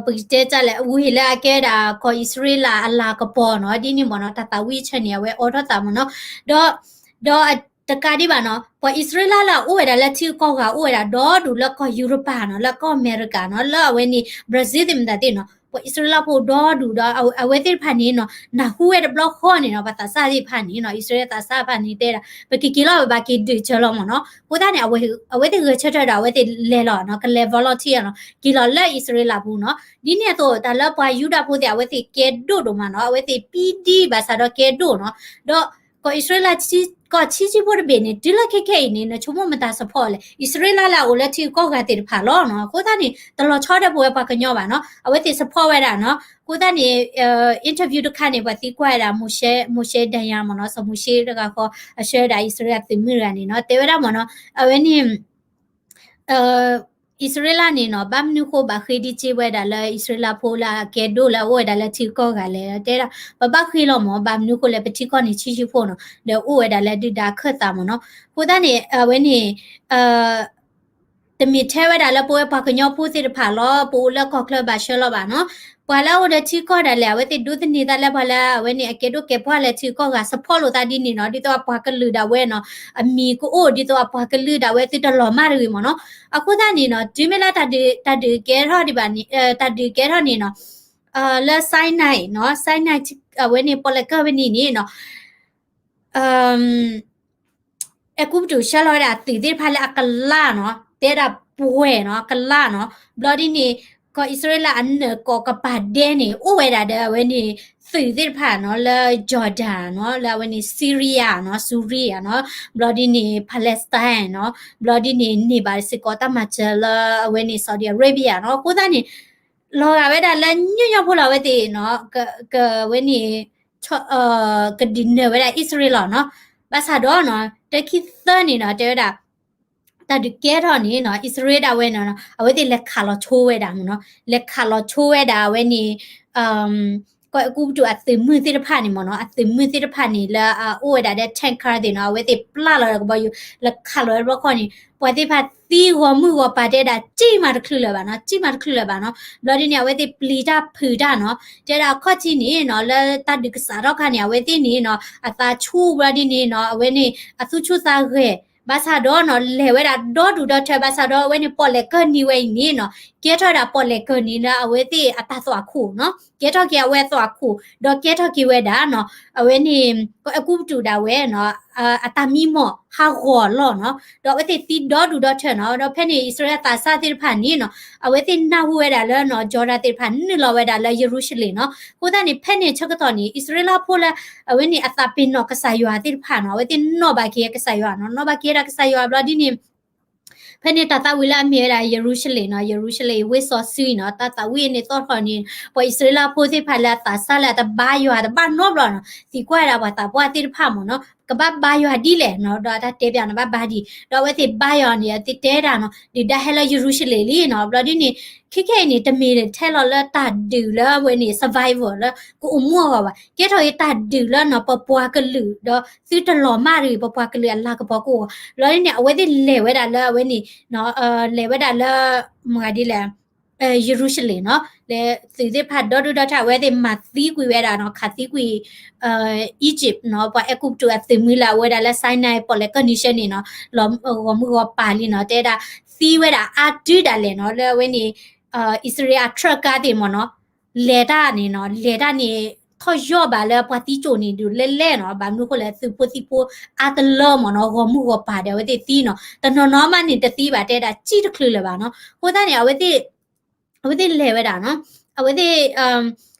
ပကတဲတၢ်လဲၣ် ဝ့ၢ်လၢအကဲဒၣ်ကီၢ်အံၣ်စရ့လးအလၤကပီၤနီၤ, ဒ်န့ၣ်မ့ၢ်နီၤ တၢ်သးဝံၣ်အဆၢန့ၣ် အဝဲအိးထီၣ်သးမ့ၢ်နီၤ, ဒီး ဒီးတကးဒံးဘၣ်နီၤ ပှၤအံၣ်စရ့လးလၢအအိၣ်ဝဲဒၣ်လၢထံဂုၤကီၢ်ဂၤအိၣ်ဝဲဒၣ်ဒီဒူၣ်လၢကီၢ်ယူရပၤနီၤ, လၢကီၢ်အမဲရကၤနီၤ, လၢအဝဲန့ၣ် Brazil သ့ၣ်မတၤသ့ၣ်နီၤ, ပှၤအံၣ်စရ့လးဖိဒီဒူၣ်ဒီး အဝဲသ့ၣ်တဖၣ်န့ၣ်နီၤ နၢ်ဟူဝဲတဘျီဃီန့ၣ်နီၤ ပှၤသးစၢ်သ့ၣ်တဖၣ်န့ၣ်နီၤ အံၣ်စရ့လးသးစၢ်တဖၣ်န့ၣ် တဲဒၣ် ပကက့ၤလီၤ ပဘၣ်က့ၤဒုးစၢၤလီၤမ့ၢ်နီၤ, အဃိသတးန့ၣ် အဝဲသ့ၣ်ဂဲၤဆၢထၢၣ်ဒီး အဝဲသ့ၣ်လဲၤလီၤနီၤ, ကလဲၤ volunteer နီၤ, က့ၤလီၤလၢအံၣ်စရ့လးပူၤနီၤ, ဒ်န့ၣ်အသိး တၢ်လၢပှၤယူဒၤဖိသ့ၣ် အဝဲသ့ၣ်ကဲဒိၣ်ဒိၣ်မးနီၤ, အဝဲသ့ၣ်ပံဒံဘၣ်ဆၣ်ဒီးကဲဒိၣ်နီၤ, ဒီး ကီၢ်အံၣ်စရ့လး ကီၢ်ဆံးဆံးဖိတဘ့ၣ်န့ၣ် တုၤလၢခဲခဲအံၤန့ၣ် နဆိကမိၣ်မတၤ support လဲၣ်, အံၣ်စရ့လးလၢအအိၣ်လၢထံဂုၤကီၢ်ဂၤသ့ၣ်တဖၣ်လီၤနီၤ, အဃိသတးန့ၣ် တလီၤဆီဒီးပဝဲပှၤကညီဘၣ်နီၤ, အဝဲသ့ၣ် support ဝဲဒၣ်နီၤ, အဃိသတးန့ၣ် interview တခါန့ၣ် ပှၤသံကွၢ်ဝဲဒၣ် Moshe Dayan မ့ၢ်နီၤ, စီၤမိၤၡ့တဂၤဃီ အဆှၢဝဲဒၣ်အံၣ်စရ့လးသုးမုၢ်တဂၤန့ၣ်နီၤ, တဲဝဲဒၣ်မ့ၢ်နီၤ, အဝဲန့ၣ် အံၣ်စရ့လးန့ၣ်နီၤ ဘၣ်မနုၤဃိဘၣ်ဃ့ဒံးစ့ဝဲဒၣ်လၢအံၣ်စရ့လးဖိလၢအကဲဒိၣ်လၢအအိၣ်ဝဲဒၣ်လၢထံကီၢ်ဂၤလဲၣ် တဲဒၣ် ပဘၣ်ဃ့လီၤမၢ် ဘၣ်မနုၤဃိလဲၣ် ပထံကီၢ်န့ၣ်ဆံးဆံးဖိနီၤ ဒီးအိၣ်ဝဲဒၣ်လၢဒုၣ်ဒါခၢၣ်သးမၢ်နီၤ အဃိသတးန့ၣ် အဝဲန့ၣ် တမ့ၢ်ထဲဝဲဒၣ်လၢပဝဲပှၤကညီဖိသ့ၣ်တဖၣ်လီၤ ပအိၣ်လၢကီၢ်ချၢဘၣ်ဆှၢလီၤဘၣ်နီၤ ပှၤလၢအအိၣ်ဒီးထံကီၢ်ဒၣ်လဲာ် အဝဲသ့ၣ်ဒိးသန့ၤသးလၢပှၤလၢအဝဲန့ၣ် အကဲဒိၣ်ကဲပှၢ်လၢထံကီၢ်ဂၤ support လိာ်သးဒ်န့ၣ်နီၤ ဒ်သိးအပှၤကလုာ်ဒၣ်ဝဲနီၤ အမံၤကအိၣ် ဒ်သိးအပှၤကလုာ်ဒၣ်ဝဲသုတလီၤမၢ်တဂ့ၤမၢ်နီၤ အဃိသတးန့ၣ်နီၤ တုၤမ့ၢ်လၢတၢ်ဒုးကဲထီၣ်ဒံးဘၣ်န့ၣ် တၢ်ဒုးကဲထီၣ်န့ၣ်နီၤ လၢ Sinai နီၤ Sinai အဝဲန့ၣ်ပီၣ်လဲၣ်ကၢၢ်ဝဲန့ၣ်န့ၣ်နီၤ အဲၤကူပတူးဆှၢလီၤဝဲဒၣ်အသုးသ့ၣ်တဖၣ်လၢအကလၢ်နီၤ တဲဒၣ်ပှဲၤနီၤ ကလၢ်နီၤ ဘျီဒ်န့ၣ် ကီၢ်အံၣ်စရ့လးအနၢၤကီၢ်ကပၤဒဲန့ၣ် အိၣ်ဝဲဒၣ်ဒီးအဝဲန့ၣ် သုးသ့ၣ်တဖၣ်နီၤ လၢ Jordan နီၤ လၢအဝဲန့ၣ် Syria နီၤ Syria နီၤ ဘျီဒ်န့ၣ် Palestine နီၤ ဘျီဒ်န့ၣ် န့ၢ်ဘၣ်စ့ၢ်ကီးတၢ်မၤစၢၤလၢအဝဲန့ၣ် Saudi Arabia နီၤ အဃိသတးန့ၣ် လီၤဂာ်ဝဲဒၣ်လၢညီညီဖိလီၤ အဝဲသ့ၣ်နီၤ ကဝဲန့ၣ် ကဒုးနၢၤဝဲဒၣ်အံၣ်စရ့လးနီၤ ဘၣ်ဆၣ်ဒီးနီၤ တခံသၢန့ၣ်နီၤ တဲဝဲဒၣ် တၢ်ဒုးကဲထီၣ်န့ၣ်နီၤ အံၣ်စရ့လးဒၣ်ဝဲနီၤ အဝဲသ့ၣ်လဲၤခးလီၤဆိဝဲဒၣ်မၢ်နီၤ လဲၤခးလီၤဆိဝဲဒၣ်အဝဲန့ၣ် ကီၢ်အဲၤကူပတူးအသုးမုၢ်သ့ၣ်တဖၣ်န့ၣ်မၢ်နီၤ အသုးမုၢ်သ့ၣ်တဖၣ်န့ၣ် လၢအအိၣ်ဝဲဒၣ်ဒီး tanker သ့ၣ်နီၤ အဝဲသ့ၣ်ပျၢ်လီၤဒီးကဘီယူၤ လဲၤခးလီၤဝဲတဘျီဃီန့ၣ် ပှၤသ့ၣ်တဖၣ်သံဂီၤမုၢ်ဂီၤပၤတဲဒၣ် စံၣ်မးတချုးလၢၤဘၣ်နီၤ စံၣ်မးတချုးလၢၤဘၣ်နီၤ ဘျီဒ်န့ၣ် အဝဲသ့ၣ်ပျံၤတၢ်ဖုးတၢ်နီၤ တဲဒၣ်အခီၣ်ထံးန့ၣ်နီၤ လၢတၢ်ဒုးကစးထီၣ်ခါန့ၣ် အဝဲသ့ၣ်န့ၣ်နီၤ အသးဆူၣ်ဘျီဒ်န့ၣ်နီၤ အဝဲန့ၣ် အသူၣ်ဆူၣ်သးဂဲၤ ဘၣ်ဆၣ်ဒီးနီၤ လဲၤဝဲဒၣ်ဒီဒူၣ်ဒီထၢ ဘၣ်ဆၣ်ဒီးအဝဲန့ၣ်ပီၣ်လဲၣ်ကၢၢ်နံၤဝဲအံၤန့ၣ်နီၤ ကဲထီၣ်ဝဲဒၣ်ပီၣ်လဲၣ်ကၢၢ်နံၤလၢအဝဲသ့ၣ်အတၢ်သွၣ်ခိၣ်နီၤ ကဲထီၣ်က့ၤအဝဲအသွၣ်ခိၣ် ဒီးကဲထီၣ်က့ၤဝဲဒၣ်နီၤ အဝဲန့ၣ် ကီၢ်အဲၤကူပတူးဒၣ်ဝဲနီၤ အတၢ်မံမီၢ်ဟးဂီၤအလီၢ်နီၤ ဒီးအဝဲသ့ၣ်သံဒီဒူၣ်ဒီထၢနီၤ ဒီးဖဲန့ၣ် အံၣ်စရ့လးသးစၢ်သ့ၣ်တဖၣ်န့ၣ်နီၤ အဝဲသ့ၣ်နၢ်ဟူဝဲဒၣ်လၢနီၤ Jordan သ့ၣ်တဖၣ်နုာ်လီၤဝဲဒၣ်လၢယရူၤၡလ့ၣ်နီၤ အဃိသတးန့ၣ် ဖဲန့ၣ်ဆၢကတီၢ်န့ၣ် အံၣ်စရ့လးဖိလၢ အဝဲန့ၣ်အသးပ့ၤနီၣ်ကစၢ်ယွၤသ့ၣ်တဖၣ်နီၤ အဝဲသ့ၣ်နီၣ်ဘၣ်က့ၤကစၢ်ယွၤနီၤ နီၣ်ဘၣ်က့ၤဝဲဒၣ်ကစၢ်ယွၤဘျီဒ်န့ၣ် ဖဲန့ၣ်တၢ်သးဝံၣ်လၢအမ့ၢ်ဝဲဒၣ်ယရူၤၡလ့ၣ်နီၤ ယရူၤၡလ့ၣ်ဝ့ၢ်စီဆှံနီၤ တၢ်သးဝံၣ်န့ၣ်သီၣ်ထီၣ်န့ၣ် ပှၤအံၣ်စရ့လးဖိသ့ၣ်တဖၣ်လၢအသးစၢ်လၢအတဘါယွၤတဘၣ်နီတဘျီနီၤ သံကွၢ်ဝဲဒၣ်ပှၤသးပှၢ်သ့ၣ်တဖၣ်မၢ်နီၤ ကဘၣ်ဘါယွၤဒ်လဲၣ်နီၤ ဒီးအတၢ်တဲပၠးန့ၣ်ဘၣ်ဘါဒံး ဒီးအဝဲသ့ၣ်ဘါယွၤန့ၣ် အဝဲသ့ၣ်တဲဒၣ်နီၤ ဒုၣ်ဒါဟဲလၢယရူၤၡလ့ၣ်လံနီၤ ဘျီဒ်န့ၣ် ခဲခဲအံၤန့ၣ် တမ့ၢ်ထဲလီၤလၢတၢ်ဒုးလၢအဝဲန့ၣ် survival လၢကအိၣ်မူအဂီၢ်ဘၣ် ကဲထီၣ်က့ၤတၢ်ဒုးလၢနီၤ ပပှၤကလုာ် ဒီးသုတလီၤမၢ်တဂ့ၤ ပပှၤကလုာ်အလၤကပီၤကအိၣ်အဂီၢ် ဘျီဒ်န့ၣ် အဝဲသ့ၣ်လဲၤဝဲဒၣ်လၢအဝဲန့ၣ် လဲၤဝဲဒၣ်လၢ မတၤဒ်လဲၣ် ယရူၤၡလ့ၣ်နီၤ လဲၤသုးသ့ၣ်တဖၣ်ဒီဒူၣ်ဒီထၢ အဝဲသ့ၣ်မၤသံကွံာ်ဝဲဒၣ်နီၤ ခးသံကွံာ် Egypt နီၤ ပှၤအဲၤကူပတူးအသုးမုၢ်လၢအဝဲဒၣ်လၢ Sinai ပီၣ်လဲၣ်ကၢၢ်နံၤဆှၢန့ၣ်နီၤ လီၤဂီၤမုၢ်ဂီၤပၤလံနီၤ တဲဒၣ်သံဝဲဒၣ်အါတုၤဒၣ်လဲာ်နီၤ လၢအဝဲန့ၣ် အံၣ်စရ့လးအ truck သ့ၣ်မၢ်နီၤ လဲၤတၢ်န့ၣ်နီၤ လဲၤတၢ်န့ၣ် ထီၣ်ယီၢ်ဘၣ်လၢပှၤသံကၠိၣ်န့ၣ်ဒုးလဲၣ်လဲၣ်နီၤ ဘၣ်မနုၤဃိလဲၣ်သုးဖိသံဖိအါတလၢမၢ်နီၤ ဂီၤမုၢ်ဂီၤပၤဒီးအဝဲသ့ၣ်သံနီၤ တနီၤနီၤမးန့ၣ်တသံဘၣ် တဲဒၣ်စံၣ်တချုးလၢၤဘၣ်နီၤ အဃိသတးန့ၣ် အဝဲသ့ၣ် အဝဲသ့ၣ်လဲၤဝဲဒၣ်နီၤ အဝဲသ့ၣ်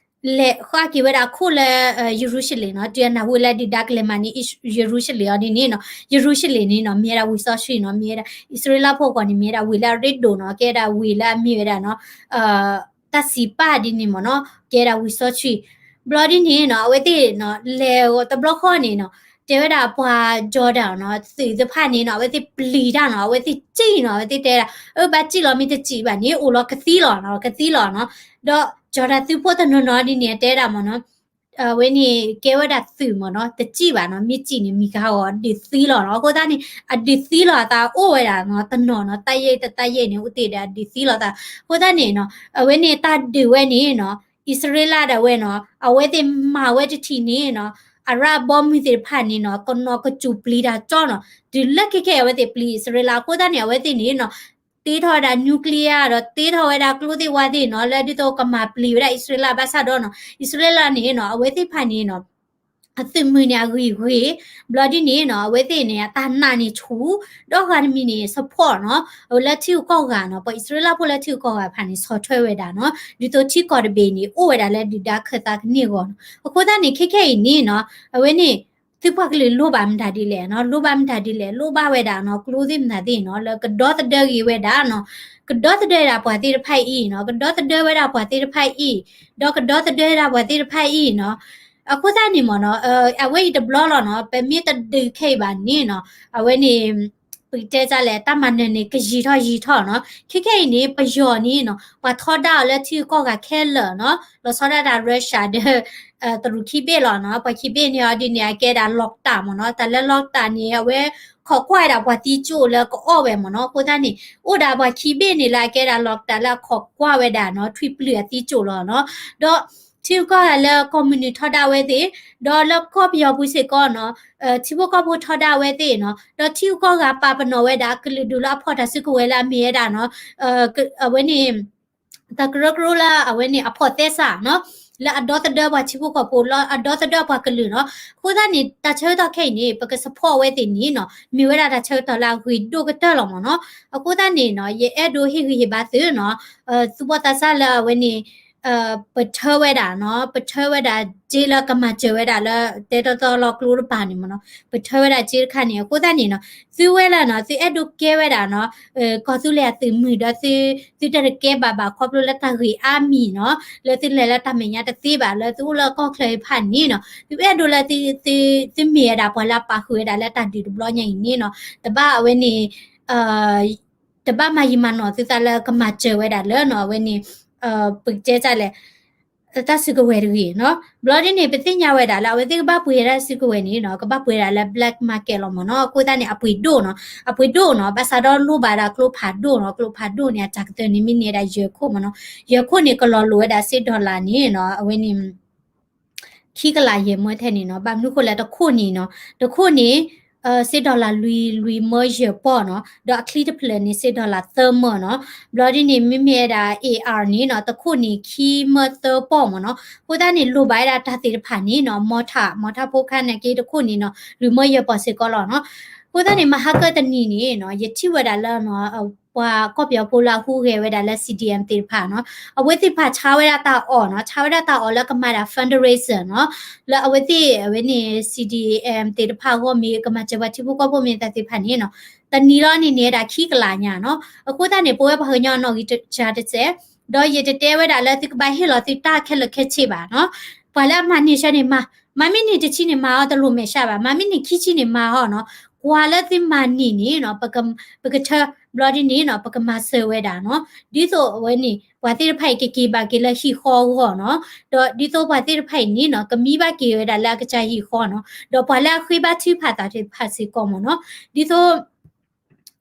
လဲၤဃၣ်က့ၤဝဲဒၣ်အခိၣ်လၢ ယရူၤၡလ့ၣ်နီၤ တုၤအနၢ်ဟူလၢဒုၣ်ဒါကလဲၤမၤန့ၢ် ယရူၤၡလ့ၣ်အီၤဒ်န့ၣ်နီၤ ယရူၤၡလ့ၣ်န့ၣ်နီၤ မ့ၢ်ဝဲဒၣ်ဝ့ၢ်စီဆှံနီၤ မ့ၢ်ဝဲဒၣ် အံၣ်စရ့လးဖိအဂီၢ်န့ၣ် မ့ၢ်ဝဲဒၣ်ဝ့ၢ်လၢအရ့ဒိၣ်နီၤ ကဲဝဲဒၣ်ဝ့ၢ်လၢအမ့ၢ်ဝဲဒၣ်နီၤ တၢ်စံးပာ်ဒ်န့ၣ်မၢ်နီၤ ကဲဒၣ်ဝ့ၢ်စီဆှံ ဘျီဒ်န့ၣ်နီၤ အဝဲသ့ၣ်နီၤ လဲၤတဘျီဃီန့ၣ်နီၤ တဲဝဲဒၣ်ပှၤ Jordan နီၤ သုးသ့ၣ်တဖၣ်န့ၣ်နီၤ အဝဲသ့ၣ်ပျံၤတၢ်နီၤ အဝဲသ့ၣ်စံၣ်နီၤ အဝဲသ့ၣ်တဲဒၣ် အၢ ဘၣ်စံၣ်လီၤမ့ၢ်တစံၣ်ဘၣ်န့ၣ် အိၣ်လီၤကသံလီၤနီၤ ကသံလီၤနီၤ ဒီး Jordan သုးဖိတနီၤနီၤဒ်န့ၣ် တဲဒၣ်မၢ်နီၤ အဝဲန့ၣ်ကဲဝဲဒၣ်သုးမၢ်နီၤ တစံၣ်ဘၣ်နီၤ မ့ၢ်စံၣ်န့ၣ် မံၤကဟးဂီၤဒုးသံလီၤနီၤ အဃိသတးန့ၣ် အဒုးသံလီၤအသးအိၣ်ဝဲဒၣ်နီၤ တနီၤနီၤ တၢ်ယဲၢ်တၢ်ယဲၢ်န့ၣ် အိၣ်တ့ၢ်ဒီးအဒုးသံလီၤသး အဃိသတးန့ၣ်နီၤ အဝဲန့ၣ်တၢ်ဒုးဝဲန့ၣ်နီၤ အံၣ်စရ့လးဒၣ်ဝဲနီၤ အဝဲသ့ၣ်မၤဝဲတထံၣ်န့ၣ်နီၤ အရၣ်ဘီမုၢ်သ့ၣ်တဖၣ်န့ၣ်နီၤ ကနီၤကစူၤပျံၤတၢ်ကၠီနီၤ တုၤလၢခဲခဲအံၤအဝဲသ့ၣ်ပျံၤအံၣ်စရ့လး အဃိသတးန့ၣ် အဝဲသ့ၣ်န့ၣ်နီၤ တ့ထီၣ်ဝဲဒၣ် nuclear ဒီးတ့ထီၣ်ဝဲဒၣ်ကျိသ့ၣ်ဝါသ့ၣ်နီၤ လၢဒ်သိးကမၤပျံၤဝဲဒၣ်အံၣ်စရ့လး ဘၣ်ဆၣ်ဒီးနီၤ အံၣ်စရ့လးန့ၣ်နီၤ အဝဲသ့ၣ်တဖၣ်န့ၣ်နီၤ အသုးမုၢ်န့ၣ်အဂ့ၤဂ့ၤ ဘျီဒ်န့ၣ်နီၤ အဝဲသ့ၣ်န့ၣ် အတၢ်နာ်န့ၣ်ဆူၣ် ဒီးဂၤတမံၤန့ၣ် support နီၤ အဝဲလၢထံဂုၤကီၢ်ဂၤနီၤ ပှၤအံၣ်စရ့လးဖိလၢထံဂုၤကီၢ်ဂၤတဖၣ်န့ၣ် ဆီၣ်ထွဲဝဲဒၣ်နီၤ ဒ်သိးထံကီၢ်တဘ့ၣ်န့ၣ် အိၣ်ဝဲဒၣ်လၢဒုၣ်ဒါခၢၣ်သးကန့ၢ်အဂီၢ်နီၤ အဃိသတးန့ၣ် ခဲခဲအံၤန့ၣ်နီၤ အဝဲန့ၣ် သုးပှၤကလုာ်လိၣ်ဘၣ်မတၤဒ်လဲၣ်နီၤ လိၣ်ဘၣ်မတၤဒ်လဲၣ် လိၣ်ဘၣ်ဝဲဒၣ်နီၤ ကျိသ့ၣ်မတၤသ့ၣ်နီၤ လၢကဒီသဒၢက့ၤဝဲဒၣ်နီၤ ကဒီသဒၢဝဲဒၣ်ပှၤသ့ၣ်တဖၣ်အံၤနီၤ ကဒီသဒၢဝဲဒၣ်ပှၤသ့ၣ်တဖၣ်အံၤ ဒီးကဒီသဒၢဝဲဒၣ်ပှၤသ့ၣ်တဖၣ်အံၤနီၤ အဃိသတးန့ၣ်မ့ၢ်နီၤ အဝဲအံၤတဘျီလီၤနီၤ ပမ့ၢ်တဒုးခဲအံၤဘၣ်န့ၣ်နီၤ အဝဲန့ၣ် ပကတဲဒ်လဲၣ် တၢ်မၤနၢၤန့ၣ် ကယံာ်ထီၣ်ယံာ်ထီၣ်နီၤ. ခဲခဲအံၤန့ၣ် ပယီၤန့ၣ်နီၤ ပှၤထီဒါအီၤလၢထံဂုၤကီၢ်ဂၤခဲလၢာ်နီၤ, လီၤဆီဒၣ်တၢ် Russia ဒီး တရူးခံဘ့ၣ်လီၤနီၤ. ပှၤခံဘ့ၣ်န့ၣ်အီၤဒ်န့ၣ် အကဲဒၣ် Lokta မ့ၢ်နီၤ. တၢ်လၢ Lokta န့ၣ် အဝဲခိးကွၢ်ဝဲဒၣ်ပှၤသံကၠိၣ်လၢကအီၣ်ဝဲမ့ၢ်နီၤ. အဃိသတးန့ၣ် အိၣ်ဒၣ်ပှၤခံဘ့ၣ်န့ၣ်လၢအကဲဒၣ် Lokta လၢအခိးကွၢ်ဝဲဒၣ်နီၤ ထွံၣ်ပျုၢ်အသံကၠိၣ်လီၤနီၤ. ဒီးထံဂုၤကီၢ်ဂၤလၢကီၢ်မုၢ်နုာ်ထီဒါဝဲသ့ၣ်, ဒီးလၢကီၢ်ပယီၤပူၤစ့ၢ်ကီးနီၤ ထံဖိကီၢ်ဖိထီဒါဝဲသ့ၣ်နီၤ, ဒီးထံဂုၤကီၢ်ဂၤပာ်ပနီၣ်ဝဲဒၣ် ကလုာ်ဒူၣ်လၢအဖီၣ်တၢ်စုကဝဲၤလၢအမ့ၢ်ဝဲဒၣ်နီၤ အဝဲန့ၣ် တၢ်ကရၢကရိလၢအဝဲန့ၣ်အဖီၣ်သဲစးနီၤ, လၢအဒီသဒၢပှၤထံဖိကီၢ်ဖိ လၢအဒီသဒၢပှၤကလုာ်နီၤ. အဃိသတးန့ၣ် တၢ်ဆၢကတီၢ်ခဲအံၤန့ၣ် ပက support ဝဲသ့ၣ်န့ၣ်နီၤ မ့ၢ်ဝဲဒၣ်တၢ်ဆၢကတီၢ်လၢအဂ့ၤဒိၣ်ကတၢၢ်လီၤမ့ၢ်နီၤ. အဃိသတးန့ၣ်နီၤ ယအဲၣ်ဒိးဟ့ၣ်ဂံၢ်ဟ့ၣ်ဘါသုနီၤ သူၣ်ဘီၣ်သးစၢ်လၢအဝဲန့ၣ် ပထၢဝဲဒၣ်နီၤ, ပထၢဝဲဒၣ်စ့လၢကမၤစၢၤဝဲဒၣ်လၢ တဲတီတီလီၤကျိတဖၣ်န့ၣ်မ့ၢ်နီၤ, ပထၢဝဲဒၣ်စ့တခါန့ၣ် အဃိသတးန့ၣ်နီၤ သုဝဲလၢနီၤ သုအဲၣ်ဒိးကဲဝဲဒၣ်နီၤ ကီၢ်သူလ့ၤအသုးမုၢ်ဒီး သုတကဲဘၣ်ဘၣ်ခီဖျိလၢတၢ်ဂ့ၢ်အါမံၤနီၤ, လၢသုလဲၤလၢတၢ်မဲာ်ညါတသ့ဘၣ် လၢသုအိၣ်လၢကီၢ်ချၢအံၤတဖၣ်န့ၣ်နီၤ, သုအဲၣ်ဒိးလၢ သုမ့ၢ်ဝဲဒၣ်ပှၤလၢအပာ်ဃုာ်ဝဲဒၣ်လၢတၢ်ဒုးတဘျီညါအံၤန့ၣ်နီၤ, တဘၣ်အဝဲန့ၣ် တဘၣ်မၤယံာ်မၤနီၢ်သုသးလၢကမၤစၢၤဝဲဒၣ်လၢနီၤ အဝဲန့ၣ် ပကတဲဒ်လဲၣ် တၢ်စုကဝဲၤတဂ့ၤနီၤ. ဘျီဒ်န့ၣ် ပသ့ၣ်ညါဝဲဒၣ်လၢ အဝဲသ့ၣ်ကဘၣ်ပှ့ၤတၢ်စုကဝဲၤန့ၣ်နီၤ ကဘၣ်ပှ့ၤဒၣ်လၢ black market လီၤမ့ၢ်နီၤ. အဃိသတးန့ၣ် အပှ့ၤဒိၣ်နီၤ, အပှ့ၤဒိၣ်နီၤ, ဘၣ်ဆၣ်ဒီးလိၣ်ဘၣ်ဒၣ်ကျိဖးဒိၣ်နီၤ, ကျိဖးဒိၣ်န့ၣ် အတၢ်ကတၢၢ်န့ၣ်မ့ၢ်န့ၢ်ဒၣ်ယဲၢ်ခိၣ်မ့ၢ်နီၤ. ယဲၢ်ခိၣ်န့ၣ် ကလီၤလိာ်ဝဲဒၣ်စ့ dollar န့ၣ်နီၤ အဝဲန့ၣ် ခံကလးယဲၢ်မၢထဲန့ၣ်နီၤ, ဘၣ်မနုၤဃိလဲၣ် တခိၣ်န့ၣ်နီၤ, တခိၣ်န့ၣ် စ့ dollar လွံၢ် လွံၢ်မၢယဲၢ်ပီၢ်နီၤ, ဒီးအချံတဖျၢၣ်န့ၣ် စ့ dollar သၢမၢနီၤ. ဘျီဒ်န့ၣ် မ့မ့ၢ်ဝဲဒၣ် AR န့ၣ်နီၤ, တခိၣ်န့ၣ် ခံမၢသၢပီၢ်မ့ၢ်နီၤ. အဃိသတးန့ၣ် လိၣ်ဘၣ်ဝဲဒၣ်တၢ်သ့ၣ်တဖၣ်န့ၣ်နီၤ, မီထၣ် မီထၣ်ဖိခါန့ၣ်က့ တခိၣ်န့ၣ်နီၤ လွံၢ်မၢယဲၢ်ပီၢ်စ့ၢ်ကီးလီၤနီၤ. အဃိသတးန့ၣ် မဟါကတနံၤန့ၣ်နီၤ, ယထံၣ်ဝဲဒၣ်လၢ ပှၤကီၢ်ပယီၤဖိလၢအဟူးဂဲၤဝဲဒၣ်လၢ C D M သ့ၣ်တဖၣ်နီၤ, အဝဲသ့ၣ်တဖၣ်ဆါဝဲဒၣ်တၢ်အီၣ်နီၤ, ဆါဝဲဒၣ်တၢ်အီၣ်လၢကမၤဒၣ် fundraiser နီၤ, လၢအဝဲသ့ၣ်အဝဲန့ၣ် C D M သ့ၣ်တဖၣ်အဂီၢ်မ့ၢ် ကမၤစၢၤပှၤထံဖိကီၢ်ဖိမ့ၢ်တၢ်သ့ၣ်တဖၣ်န့ၣ်နီၤ, တနံၤလီၤန့ၣ်န့ၢ်ဝဲဒၣ်ခံကလးညါနီၤ. အဃိသတးန့ၣ် ပဝဲပှၤကညီအနီၣ်ဂံၢ်စၢ်တစဲး, ဒီးယတတဲဝဲဒၣ်လၢသုကဘၣ်ဟ့ၣ်လီၤသုတၢ်ခဲလၢာ်ခဲဆ့ဘၣ်နီၤ. ပှၤလၢအမၤန့ၢ်ဆၢန့ၣ်မၤ, မၤမ့ၢ်န့ၢ်တဆံန့ၣ်မၤအီၤတလိၣ်မဲာ်ဆှးဘၣ်, မၤမ့ၢ်န့ၢ်ခံဆံန့ၣ်မၤအီၤနီၤ. ကွၢ်လၢသုမၤန့ၢ်န့ၣ်နီၤ, ပကထၢဘျီဒ်န့ၣ်နီၤ, ပကမၤစၢၤဝဲဒၣ်နီၤ. ဒ်သိးအဝဲန့ၣ် ပှၤသ့ၣ်တဖၣ်အံၤကက့ၤဘၣ်က့ၤလၢဟံၣ်ဃီအဂီၢ်နီၤ, ဒီးဒ်သိးပှၤသ့ၣ်တဖၣ်အံၤန့ၣ်နီၤ, ကမံဘၣ်က့ၤဝဲဒၣ်လၢအကစၢ်ဟံၣ်ဃီနီၤ, ဒီးပှၤလၢအဃ့ဘါထုကဖၣ်သးသ့ၣ်တဖၣ်စ့ၢ်ကီးမ့ၢ်နီၤ, ဒ်သိး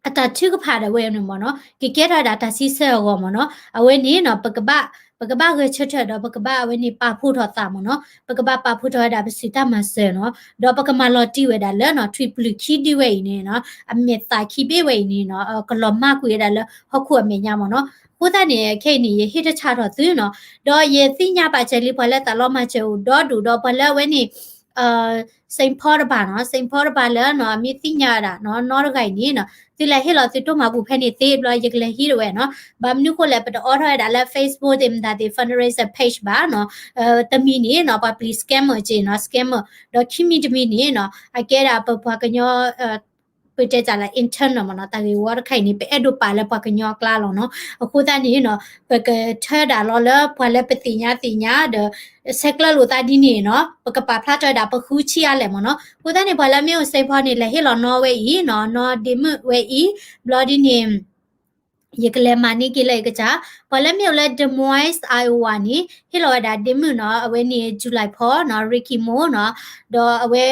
အတၢ်ထုကဖၣ်ဒၣ်ဝဲန့ၣ်မ့ၢ်နီၤ, ကကဲထီၣ်ဝဲဒၣ်တၢ်ဆံဆၢအဂီၢ်မ့ၢ်နီၤ. အဝဲန့ၣ်နီၤ, ပကဘၣ်, ပကဘၣ်ဂဲၤဆၢထၢၣ်ဒီး ပကဘၣ်အဝဲန့ၣ်ပာ်ဖှိၣ်ထီၣ်သးမ့ၢ်နီၤ, ပကဘၣ်ပာ်ဖှိၣ်ထီၣ်ဝဲဒၣ်ပစုတၢ်မၤစၢၤနီၤ, ဒီးပကမၤလီၤတံၢ်ဝဲဒၣ်လၢနီၤ, ထွံၣ်ပျုၢ်ခံဒုဝဲအံၤန့ၣ်နီၤ, အမဲာ်သၣ်ခံဘ့ၣ်ဝဲအံၤန့ၣ်နီၤ, ကလီၤမၢ်ကွံာ်ဝဲဒၣ်လၢဟီၣ်ခိၣ်အမဲာ်ညါမ့ၢ်နီၤ. အဃိသတးန့ၣ် ခဲအံၤန့ၣ် ယဟ့ၣ်တၢ်ဆါထီၣ်သုနီၤ, ဒီးယသ့ၣ်ညါပာ်စၢၤလံပှၤလၢသးလီၤမၤစၢၤအိၣ်ဒီဒူၣ်ဒီး ပှၤလၢအဝဲန့ၣ် Saint Paul တပၤနီၤ, Saint Paul တပၤလၢနီၤ, မ့ၢ်သ့ၣ်ညါဝဲဒၣ်နီၤ, နီတဂၤအံၤန့ၣ်နီၤ, သုလဲၤဟ့ၣ်လီၤသုတိၢ်မၤဘူၣ်ဖဲန့ၣ်သ့ဘျီ ယကလဲၤဟံးဒၣ်ဝဲနီၤ. ဘၣ်မနုၤဃိလဲၣ် ပတအိးထီၣ်ဝဲဒၣ်လၢ Facebook သ့ၣ်မတၤသ့ၣ် fundraiser page ဘၣ်နီၤ. တမံၤန့ၣ်နီၤ, ပှၤပျံၤ scammer က့နီၤ, scammer, ဒီးခံမံၤတမံၤန့ၣ်နီၤ, အကဲဒၣ်ပပှၤကညီ ပတဲတၢ်လၢ internal မ့ၢ်နီၤ, တၢ်ဂ့ၢ်ဝီတခါအံၤန့ၣ် ပအဲၣ်ဒိးပာ်လၢပှၤကညီအကျါလီၤနီၤ. အဃိသတးန့ၣ်နီၤ, ပကထၢဒၣ်လီၤလၢပှၤလၢပသ့ၣ်ညါသ့ၣ်ညါဒီး ဆဲးကျၢလိာ်သးဒ်န့ၣ်နီၤ, ပကပာ်ဖျါထီၣ်ဝဲဒၣ်ပဃုဆံးအါလဲၣ်မ့ၢ်နီၤ. အဃိသတးန့ၣ် ပှၤလၢမ့ၢ်အိၣ် Saint Paul န့ၣ် လဲၤဟ့ၣ်လီၤနီၢ်ဝဲအံၤနီၤ, နီၢ်ဒ့မုၣ်ဝဲအံၤ, ဘျီဒ်န့ၣ် ယကလဲၤမၤန့ၢ်က့ၤလၢယကစၢ်. ပှၤလၢမ့ၢ်အိၣ်လၢ Des Moines, Iowa န့ၣ် ဟ့ၣ်လီၤဝဲဒၣ်ဒ့မုၣ်နီၤ, အဝဲန့ၣ် July Paul နီၤ, Ricky Moore နီၤ, ဒီးအဝဲ,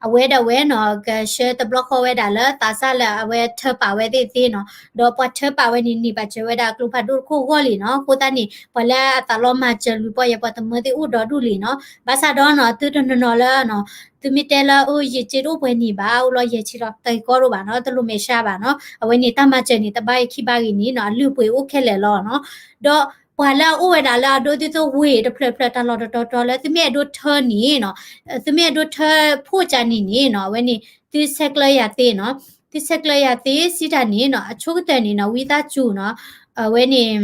အဝဲဒၣ်ဝဲနီၤ, ကဆှၢတဘျီဃီဝဲဒၣ်လၢ သးစၢ်လၢအဝဲထၢပာ်ဝဲသ့ၣ်သ့နီၤ, ဒီးပှၤထၢပာ်ဝဲန့ၣ် န့ၢ်ဘၣ်စၢၤဝဲဒၣ်ကျိဖးဒိၣ်တခိၣ်ဂီၢ်လံနီၤ. အဃိသတးန့ၣ် ပှၤလၢအသးလီၤမၤစၢၤလွံၢ်ပီၢ်ယဲၢ်ပီၢ်တမၢသ့ၣ်အိၣ်ဒီဒူၣ်လံနီၤ. ဘၣ်ဆၣ်ဒီးနီၤ, သုတနီၤနီၤလၢနီၤ, သုမ့ၢ်တဲလၢ အိၣ်ယစ့တအိၣ်ပှဲၤနံၣ်ဘၣ်, အိၣ်လီၤယဲၢ်ဆံလီၤ, တၢ်ဂ့ၢ်ကီဒိၣ်ဘၣ်နီၤ, တလိၣ်မဲာ်ဆှးဘၣ်နီၤ. အဝဲန့ၣ် တၢ်မၤစၢၤန့ၣ် တဘၣ်ဂ့ၤခံဘၣ်ဂ့ၤန့ၣ်နီၤ, အလုၢ်အပှ့ၤအိၣ်ခဲလၢာ်လီၤနီၤ. ဒီးပှၤလၢအအိၣ်ဝဲဒၣ်လၢအဒိဒ်သိးဝ့ၢ်တဖျၢၣ်ဖျၢၣ်တၢ်လီၢ်တတီၤတီၤလၢသုမ့ၢ်အဲၣ်ဒိးထၢန့ၣ်နီၤ, သုမ့ၢ်အဲၣ်ဒိးထၢဖှိၣ်ကၢန့ၣ်န့ၣ်နီၤ, အဝဲန့ၣ် သုဆဲးကျၢယၤသ့နီၤ, သုဆဲးကျၢယၤသ့စံးတၢ်န့ၣ်နီၤ, အဆိကတၢၢ်န့ၣ်နီၤ, ဝံသးစူၤနီၤ, အဝဲန့ၣ်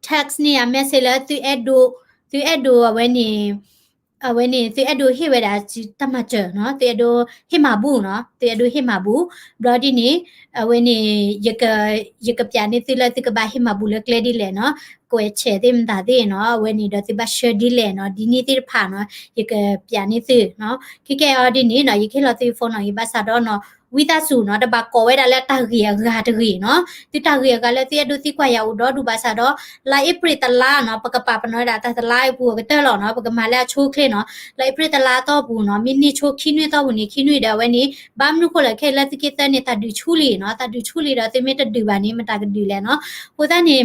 text န့ၢ်ယၤ message လၢသုအဲၣ်ဒိး, သုအဲၣ်ဒိးအဝဲန့ၣ်, အဝဲန့ၣ် သုအဲၣ်ဒိးဟ့ၣ်ဝဲဒၣ်တၢ်မၤစၢၤနီၤ, သုအဲၣ်ဒိးဟ့ၣ်မၤဘူၣ်နီၤ, သုအဲၣ်ဒိးဟ့ၣ်မၤဘူၣ်, ဘျီဒ်န့ၣ်, အဝဲန့ၣ်, ယကပျးန့ၢ်သုလၢသုကဘၣ်ဟ့ၣ်မၤဘူၣ်လၢကျဲဒ်လဲၣ်နီၤ, ကွဲးဆဲးသ့ၣ်မတၤသ့ၣ်နီၤ, အဝဲန့ၣ်ဒီးသုဘၣ်ဆှၢဒ်လဲၣ်နီၤ, ဒ်န့ၣ်သ့ၣ်တဖၣ်နီၤ, ယကပျးန့ၢ်သုနီၤ. ခဲကဲအီၤဒ်န့ၣ်နီၤ, ယကဟ့ၣ်လီၤသု phone နီၤ, ယဘၣ်ဆၣ်ဒီးနီၤ ဝံသးစူၤနီၤ တဘၣ်ကိးဝဲဒၣ်လၢတၢ်ဂ့ၢ်အဂၤတဂ့ၤနီၤ. သုတၢ်ဂ့ၢ်အဂၤလၢသုအဲၣ်ဒိးသံကွၢ်ယၤအိၣ်ဒီဒူၣ်ဘၣ်ဆၣ်ဒီး လါအ့ဖြ့ၣ်တလါနီၤ ပကပာ်ပနီၣ်ဝဲဒၣ်တၢ်တလါအပူၤအကတၢၢ်လီၤနီၤ. ပကမၤလၢအဆိချ့နီၤ. လါအ့ဖြ့ၣ်တလါအသီပူၤနီၤ မ့ၢ်န့ၢ်ဆိခံနွံအသီပူၤန့ၣ် ခံနွံဒီးအဝဲန့ၣ် ဘၣ်မနုၤဃိလဲၣ် ခဲအံၤလၢသုကသၢန့ၣ် တၢ်ဒုးဆူၣ်လံနီၤ. တၢ်ဒုးဆူၣ်လံဒီးသုမ့ၢ်တဒုးဘၣ်န့ၣ် မတၤကဒုးလဲၣ်နီၤ. အဃိသတးန့ၣ်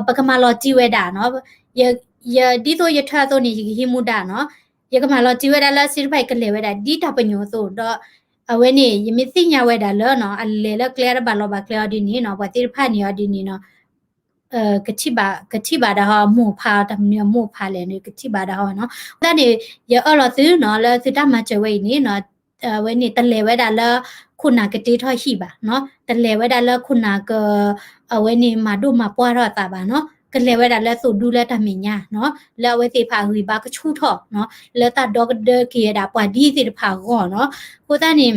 ပကမၤလီၤတံၢ်ဝဲဒၣ်နီၤ. ယ ယ ဒ်သိးယထၢအသိးန့ၣ် ယကဟံးမူဒါနီၤ. ယကမၤလီၤတံၢ်ဝဲဒၣ်လၢသ့ၣ်တဖၣ်အံၤကလဲၤဝဲဒၣ်ဒ်တၢ်ပညိၣ်အသိးဒီး အဝဲန့ၣ် ယမ့ၢ်သ့ၣ်ညါဝဲဒၣ်လၢနီၤ အလဲၤလၢကျဲတဘၣ်လီၤဘၣ်ကျဲအီၤဒ်န့ၣ်နီၤ ပှၤသ့ၣ်တဖၣ်န့ၣ်အီၤဒ်န့ၣ်နီၤ ကထံၣ်ဘၣ် ကထံၣ်ဘၣ်ဒီးဟီ အမိၢ်ဖးအီၤ တၢ်မနုၤအမိၢ်ဖးလဲၣ်န့ၣ် ကထံၣ်ဘၣ်ဒီးဟီနီၤ. အဃိသတးန့ၣ် ယအၢၣ်လီၤသုနီၤ လၢသုတၢ်မၤစၢၤဝဲအံၤန့ၣ်နီၤ အဝဲန့ၣ် တလဲၤဝဲဒၣ်လၢ ခိၣ်နၢ်ကတ့ထီၣ်ဟံၣ်ဘၣ်နီၤ. တလဲၤဝဲဒၣ်လၢခိၣ်နၢ်က အဝဲန့ၣ်မၤဒိၣ်မၤပှၢ်ထီၣ်အသးဘၣ်နီၤ. ကလဲၤဝဲဒၣ်လၢသိၣ်ဒူလၢတၢ်မဲာ်ညါနီၤ လၢအဝဲသ့ၣ်တဖၣ်အဂံၢ်ဘါကဆူၣ်ထီၣ်နီၤ လၢတၢ်ဒီကဒၢက့ၤဝဲဒၣ်ပှၤဒ်သ့ၣ်တဖၣ်အဂီၢ်နီၤ. အဃိသတးန့ၣ်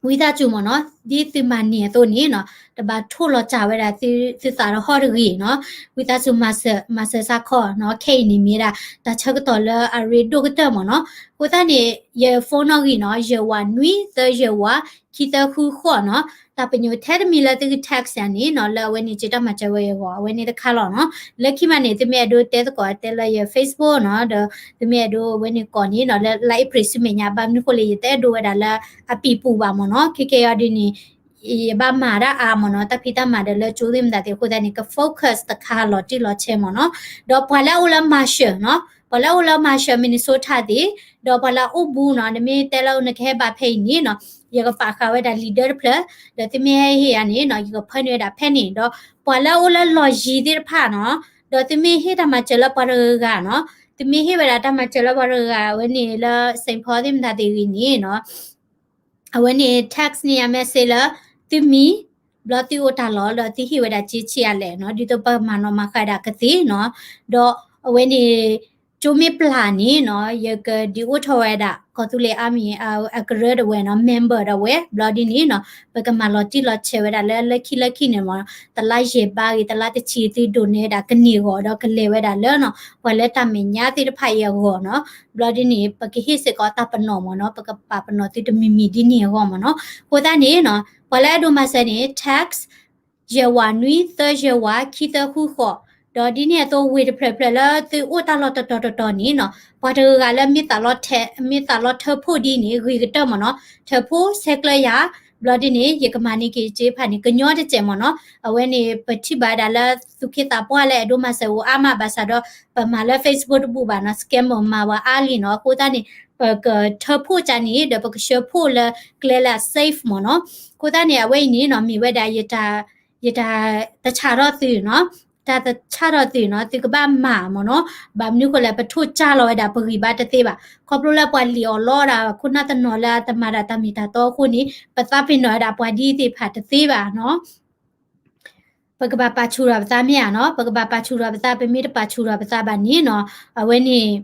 ဝံသးစူၤမ့ၢ်နီၤ ဒ်သုမၤန့ၢ်အသိးန့ၣ်နီၤ တဘၣ်ထိၣ်လီၤစၢ်ဝဲဒၣ်သုသးဒီးဟီၣ်တဂ့ၤနီၤ. ဝံသးစူၤ မၤစၢၤစၢ်ခီနီၤ. ခဲအံၤန့ၣ်မ့ၢ်ဝဲဒၣ် တၢ်ဆၢကတီၢ်လၢအရ့ဒိၣ်ကတၢၢ်မ့ၢ်နီၤ. အဃိသတးန့ၣ် ယ phone နီၣ်ဂံၢ်နီၤ ယဲၢ်ဝးနွံ သၢယဲၢ်ဝး ခံသၢဃုဃိးနီၤ. တၢ်ပညိၣ်ထဲတမံၤလၢသုက text ယၤန့ၣ်နီၤ လၢအဝဲန့ၣ်က့ၤတၢ်မၤစၢၤဝဲအဂီၢ် အဝဲန့ၣ်တခါလီၤနီၤ. လၢခံမးန့ၣ် သုမ့ၢ်အဲၣ်ဒိးတဲသကိးတဲလၢယ Facebook နီၤ ဒီး သုမ့ၢ်အဲၣ်ဒိးအဝဲန့ၣ်ကိးန့ၣ်နီၤ လၢ လါအ့ဖြ့ၣ်ဆူမဲာ်ညါ ဘၣ်မနုၤဃိလဲၣ် ယတအဲၣ်ဒိးဝဲဒၣ်လၢအပံာ်ပူၤဘၣ်မ့ၢ်နီၤ. ခဲကဲအီၤဒ်န့ၣ် ယဘၣ်မၤဒၣ်အါမ့ၢ်နီၤ တၢ်ဖံးတၢ်မၤဒီးလၢကၠိသ့ၣ်မတၤသ့ၣ်အဃိသတးန့ၣ် က focus တခါလီၤတံၢ်လီၤဆဲးမ့ၢ်နီၤ. ဒီးပှၤလၢအအိၣ်လၢ Marshall နီၤ ပှၤလၢအအိၣ်လၢ Marshall Minnesota သ့ၣ် ဒီးပှၤလၢအအိၣ်ဘူးနီၤ နမ့ၢ်တဲလၢနကဟဲဘၣ်ဖဲအံၤန့ၣ်နီၤ ယကပာ်ဃာ်ဝဲဒၣ်လံာ်ဒၢတဖျၢၣ် ဒီးသုမ့ၢ်ဟဲဟ့ၣ်ယၤန့ၣ်နီၤ ယကဖၢနုာ်ဝဲဒၣ်ဖဲန့ၣ် ဒီးပှၤလၢအအိၣ်လၢလီၢ်ယံၤသ့ၣ်တဖၣ်နီၤ ဒီးသုမ့ၢ်ဟ့ၣ်တၢ်မၤစၢၤလၢပှၤတဂၤဂၤနီၤ သုမ့ၢ်ဟ့ၣ်ဝဲဒၣ်တၢ်မၤစၢၤလၢပှၤတဂၤဂၤ အဝဲန့ၣ်လၢ Saint Paul သ့ၣ်မတၤသ့ၣ်ဂ့ၤန့ၣ်နီၤ အဝဲန့ၣ် text န့ၢ်ယၤ message လၢ သုမံၤ ဘျီသုအိၣ်တၢ်လီၢ် ဒီးသုဟ့ၣ်ဝဲဒၣ်စ့ဆံးအါလဲၣ်နီၤ ဒ်သိးပမၤနီၣ်မၤဃါဒၣ်ကသ့နီၤ ဒီးအဝဲန့ၣ် ကၠိမ့ၢ်ပျၢ်န့ၣ်နီၤ ယကဒုးအိၣ်ထီၣ်ဝဲဒၣ် ကီၢ်သူလ့ၤ Army အကရၢတဝဲနီၤ member ဒီးဝဲ ဘျီဒ်န့ၣ်နီၤ ပကမၤလီၤတံၢ်လီၤဆဲးဝဲဒၣ်လၢလၢခံလၢခံန့ၣ်မ့ၢ် တလါယဲၢ်ဘးဂ့ၤ တလါတဆံသုဒိးန့ၢ်ဝဲဒၣ်ကန့ၢ်အဂီၢ် ဒီးကလဲၤဝဲဒၣ်လၢနီၤ ပှၤလၢတၢ်မဲာ်ညါသ့ၣ်တဖၣ်အံၤအဂီၢ်နီၤ ဘျီဒ်န့ၣ် ပကဟ့ၣ်စ့ၢ်ကီးတၢ်ပနီၣ်မ့ၢ်နီၤ ပကပာ်ပနီၣ်သုတမံၤမံၤဒ်န့ၣ်အဂီၢ်မ့ၢ်နီၤ အဃိသတးန့ၣ်နီၤ ပှၤလၢအအဲၣ်ဒိးမၤစၢၤန့ၣ် text ယဲၢ်ဝးနွံ သၢယဲၢ်ဝး ခံသၢဃုဃိး ဒီးဒ်န့ၣ်အသိးဝ့ၢ်တဖျၢၣ်ဖျၢၣ်လၢသုအိၣ်တၢ်လီၢ်တတီၤတတီၤန့ၣ်နီၤ ပှၤတဂၤဂၤလၢ မ့ၢ်သးလီထၢဖှိၣ်ဒ်န့ၣ် ဂ့ၤကတၢၢ်မ့ၢ်နီၤ ထၢဖှိၣ်ဆဲးကျၢယၤ ဘျီဒ်န့ၣ် ယကမၤန့ၢ်က့ၤစ့တဖၣ်န့ၣ် ကညီတစဲးမ့ၢ်နီၤ အဝဲန့ၣ် ပထံၣ်ဘၣ်ဝဲဒၣ်လၢ သူၣ်က့သးပှၢ်လၢအဲၣ်ဒိးမၤစၢၤအိၣ်အါမးဘၣ်ဆၣ်ဒီး ပမၤလၢ Facebook တဘူၣ်ဘၣ်နီၤ scammer မၤဝဲအါလံနီၤ အဃိသတးန့ၣ် ပကထၢဖှိၣ်ကန့ၣ် ဒီးပကဆှၢဖှိၣ်လၢကျဲလၢအ safe မ့ၢ်နီၤ အဃိသတးန့ၣ် အဝဲအံၤန့ၣ်နီၤ မ့ၢ်ဝဲဒၣ် ယတၢ်တဆၣ်ထီၣ်သုနီၤ တၢ်တဆၣ်ထီၣ်သုနီၤ သုကဘၣ်မၤမ့ၢ်နီၤ ဘၣ်မနုၤဃိလဲၣ် ပထိၣ်ကၢ်လီၤဝဲဒၣ်ပဂံၢ်ဘါတသ့ဘၣ် ခီဖျိလၢပှၤလံၣ်အီၣ်လီအီၣ်ဒၣ် ခိၣ်နၢ်တနီၤလၢအတမၤတၢ်တၢ်မ့ၢ်တၢ်တီအဃိန့ၣ် ပသးပ့ၤနီၣ်ဝဲဒၣ်ပှၤဒ်သ့ၣ်တဖၣ်တသ့ဘၣ်နီၤ ပကဘၣ်ပာ်ဆူၣ်ထီၣ်ပသးမ့ၢ်ဧါနီၤ ပကဘၣ်ပာ်ဆူၣ်ထီၣ်ပသး ပမ့ၢ်တပာ်ဆူၣ်ထီၣ်ပသးဘၣ်န့ၣ်နီၤ အဝဲန့ၣ်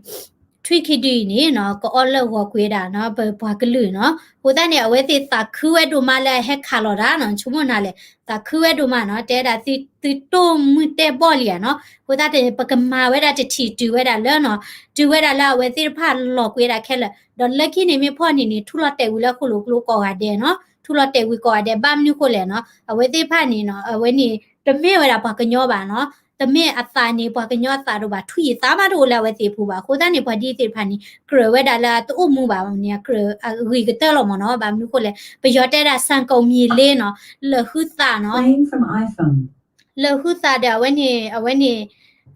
ထွံၣ်ခံဒုအံၤန့ၣ်နီၤ ကအီၣ်လၢဂီၤကွံာ်ဝဲဒၣ်နီၤ ပပှၤကလုာ်နီၤ အဃိသတးန့ၣ် အဝဲသ့ၣ်သးခုဝဲဒိၣ်မးလၢအဟဲခးလီၤတၢ်နီၤ ဆိကမိၣ်နၤလဲၣ် သးခုဝဲဒိၣ်မးနီၤ တဲဒၣ်သု သုတိၢ်မုၢ်တဲဘီၣ်လံဧါနီၤ အဃိသတးန့ၣ် ပကမၤဝဲဒၣ်တထံၣ်တုၤဝဲဒၣ်လၢနီၤ တုၤဝဲဒၣ်လၢအဝဲသ့ၣ်တဖၣ်လီၤကွံာ်ဝဲဒၣ်ခဲလၢာ် ဒီးလၢခံန့ၣ်မ့ၢ်ဖီၣ်န့ၣ်န့ၣ် ထူလီၤတဲာ်ဝံၤလၢဃိၣ်လိာ်ကျိကိးဂၤဒဲးနီၤ ထူလီၤတဲာ်ဝံၤကိးဂၤဒဲး ဘၣ်မနုၤဃိလဲၣ်နီၤ အဝဲသ့ၣ်တဖၣ်န့ၣ်နီၤ အဝဲန့ၣ် တမ့ၢ်ဝဲဒၣ်ပှၤကညီဘၣ်နီၤ တမ့ၢ်အသးန့ၣ် ပှၤကညီအသးဒိၣ်ဘၣ် ထွံၣ်အသးမးတအိၣ်လၢအဝဲသ့ၣ်အပူၤဘၣ် အဃိသတးန့ၣ် ပှၤဒ်သ့ၣ်တဖၣ်န့ၣ် ကြၢးဝဲဒၣ်လၢအတအိၣ်မူဘၣ်န့ၣ် အကြၢးအဂ့ၤကတၢၢ်လီၤမ့ၢ်နီၤ ဘၣ်မနုၤဃိလဲၣ် ပယီၤတဲဒၣ် ဆန်ကိၣ်မြေလေး နီၤ လၢာ်ဟုသးနီၤ လၢာ်ဟုသးဒီးအဝဲန့ၣ် အဝဲန့ၣ်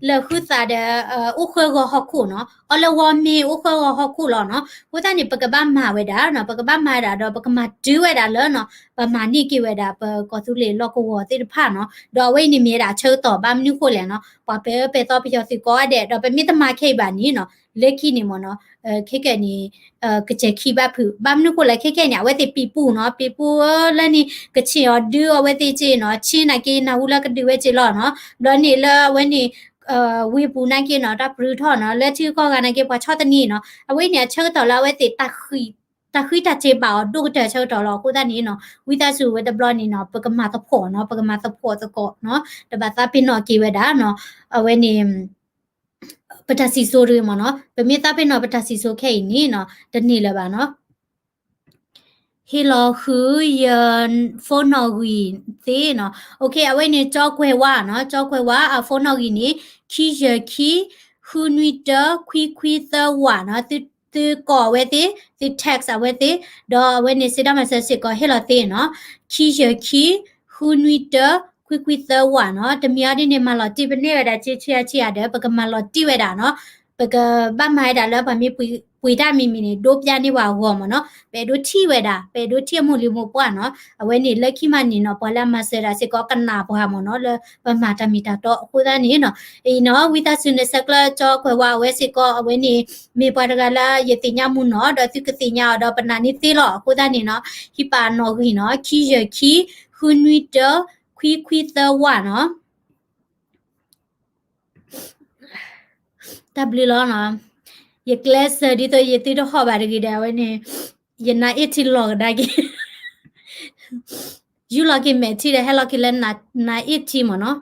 လၢာ်ဟုသးဒီး အိၣ်ဃၢဂီၤဟီၣ်ခိၣ်နီၤ အီၤလၢဂီၤမ့ၢ်အိၣ်ဃၢဂီၤဟီၣ်ခိၣ်လီၤနီၤ အဃိသတးန့ၣ် ပကဘၣ်မၤဝဲဒၣ်နီၤ ပကဘၣ်မၤဝဲဒၣ်ဒီး ပကမၤတုၤဝဲဒၣ်လၢနီၤ ပမၤန့ၢ်က့ၤဝဲဒၣ် ပကီၢ်သူလ့ၤလီၢ်ကဝီၤသ့ၣ်တဖၣ်နီၤ ဒီးအဝဲအံၤန့ၣ်မ့ၢ်ဝဲဒၣ်အဆၢကတီၢ် ဘၣ်မနုၤဃိလဲၣ်နီၤ ပှၤပဲပဲသီပယီၤသုးကိးဂၤဒဲး ဒီးပမ့ၢ်တမၤခဲအံၤဘၣ်န့ၣ်နီၤ လၢခံန့ၣ်မ့ၢ်နီၤ ခဲကနံၣ်အံၤ ကစဲၤခံဘၣ်ဖုး ဘၣ်မနုၤဃိလဲၣ် ခဲကနံၣ်အံၤန့ၣ် အဝဲသ့ၣ်ပံာ်ပူၤနီၤ ပံာ်ပူၤလၢန့ၣ် ကဆ့ၣ်အီၤဒုးအဝဲသ့ၣ်က့နီၤ ဆ့ၣ်နာ်က့ နၢ်ဟူလၢကဒုးဝဲက့လီၤနီၤ ဘျီန့ၣ်လၢအဝဲန့ၣ် ဝ့ၢ်ပူၤနာ်က့နီၤ တၢ်ပျုၤထီၣ်နီၤ လၢထံကီၢ်ဂၤနာ်က့ ပှၤဆီၣ်သနံးနီၤ အဝဲန့ၣ်အဆၢကတီၢ်လၢအဝဲသ့ၣ် တၢ်ဃံးတၢ်စ့ၤဘၣ်အီၤဒိၣ်ကတၢၢ်အဆၢကတီၢ်လီၤ အဃိသတးန့ၣ်နီၤ ဝံသးစူၤဝဲတဘျီန့ၣ်နီၤ ပကမၤသဖှိၣ်နီၤ ပကမၤသဖှိၣ်သကိးနီၤ တဘၣ်သးပ့ၤနီၣ်က့ၤဝဲဒၣ်နီၤ အဝဲန့ၣ် ပတၢ်စံၣ်စိၤတဂ့ၤမ့ၢ်နီၤ ပမ့ၢ်သးပ့ၤနီၣ်ပတၢ်စံၣ်စိၤခဲအံၤန့ၣ်နီၤ တန့ၢ်လၢၤဘၣ်နီၤ ဟ့ၣ်လီၤဃုာ်ယ phone နီၣ်ဂံၢ်သ့နီၤ. အဝဲန့ၣ် ကၠီကွဲၤဝါနီၤ, ကၠီကွဲၤဝါအ phone နီၣ်ဂံၢ်န့ၣ် ခံယဲၢ်ခံ ဃုနွံတၢ ခွံခွံသၢဝးနီၤ. သုကိးအဝဲသ့ၣ်, သု text အဝဲသ့ၣ်, ဒီးအဝဲန့ၣ် စံးတၢ်မၤစၢၤစ့ၢ်ကီးဟ့ၣ်လီၤသ့နီၤ. ခံယဲၢ်ခံ ဃုနွံတၢ ခွံခွံသၢဝးနီၤ. တမံၤအံၤဒ်န့ၣ် မၤလီၤတံၢ်ပန့ၢ်ဝဲဒၣ် ဆံဆံအါဆံအါဒီး ပကမၤလီၤတံၢ်ဝဲဒၣ်နီၤ. ပကဘၣ်မၤဝဲဒၣ်လၢပှၤမ့ၢ်ပှ့ၤတၢ်မံၤမံၤန့ၣ် ဒိပျၢ်န့ၢ်ပှၤအဂီၢ်မ့ၢ်နီၤ. ပအဲၣ်ဒိးထံၣ်ဝဲဒၣ်, ပအဲၣ်ဒိးထံၣ်အမိၢ်လံၤမိၢ်ပှၢ်နီၤ. အဝဲန့ၣ်လၢခံမးန့ၣ်နီၤ ပှၤလၢအမၤစၢၤဒၣ်စ့ၢ်ကီးကနၣ်ပှၤမ့ၢ်နီၤ လၢပမၤတၢ်မ့ၢ်တၢ်တီအဃိသတးန့ၣ်နီၤ. အံၤနီၤ ဝံသးစူၤန့ၣ် ဆဲးကျၢကၠီကွဲၤဝါ အဝဲစ့ၢ်ကီး အဝဲန့ၣ် မ့ၢ်ပှၤတဂၤလၢယသ့ၣ်ညါမူနီၤ ဒီးသုကသ့ၣ်ညါအီၤဒီးပနာ်န့ၢ်သ့လီၤ. အဃိသတးန့ၣ်နီၤ ဟံးပာ်နီၣ်ဂံၢ်နီၤ ခံယဲၢ်ခံ ဃုနွံတၢ ခွံခွံသၢဝးနီၤ. တၢ်ဘျုးလီၤနီၤ. ယကျဲးစၢးဒ်သိးယသုတဟီၣ်ဘၣ်တဂ့ၤဒီး အဝဲန့ၣ် ယနါအ့ၣ်ထံလီၤကဒါက့ၤ ယူၢ်လီၤက့ၤမဲာ်ထံဒီး ဟဲလီၤက့ၤလၢနါအ့ၣ်ထံမ့ၢ်နီၤ.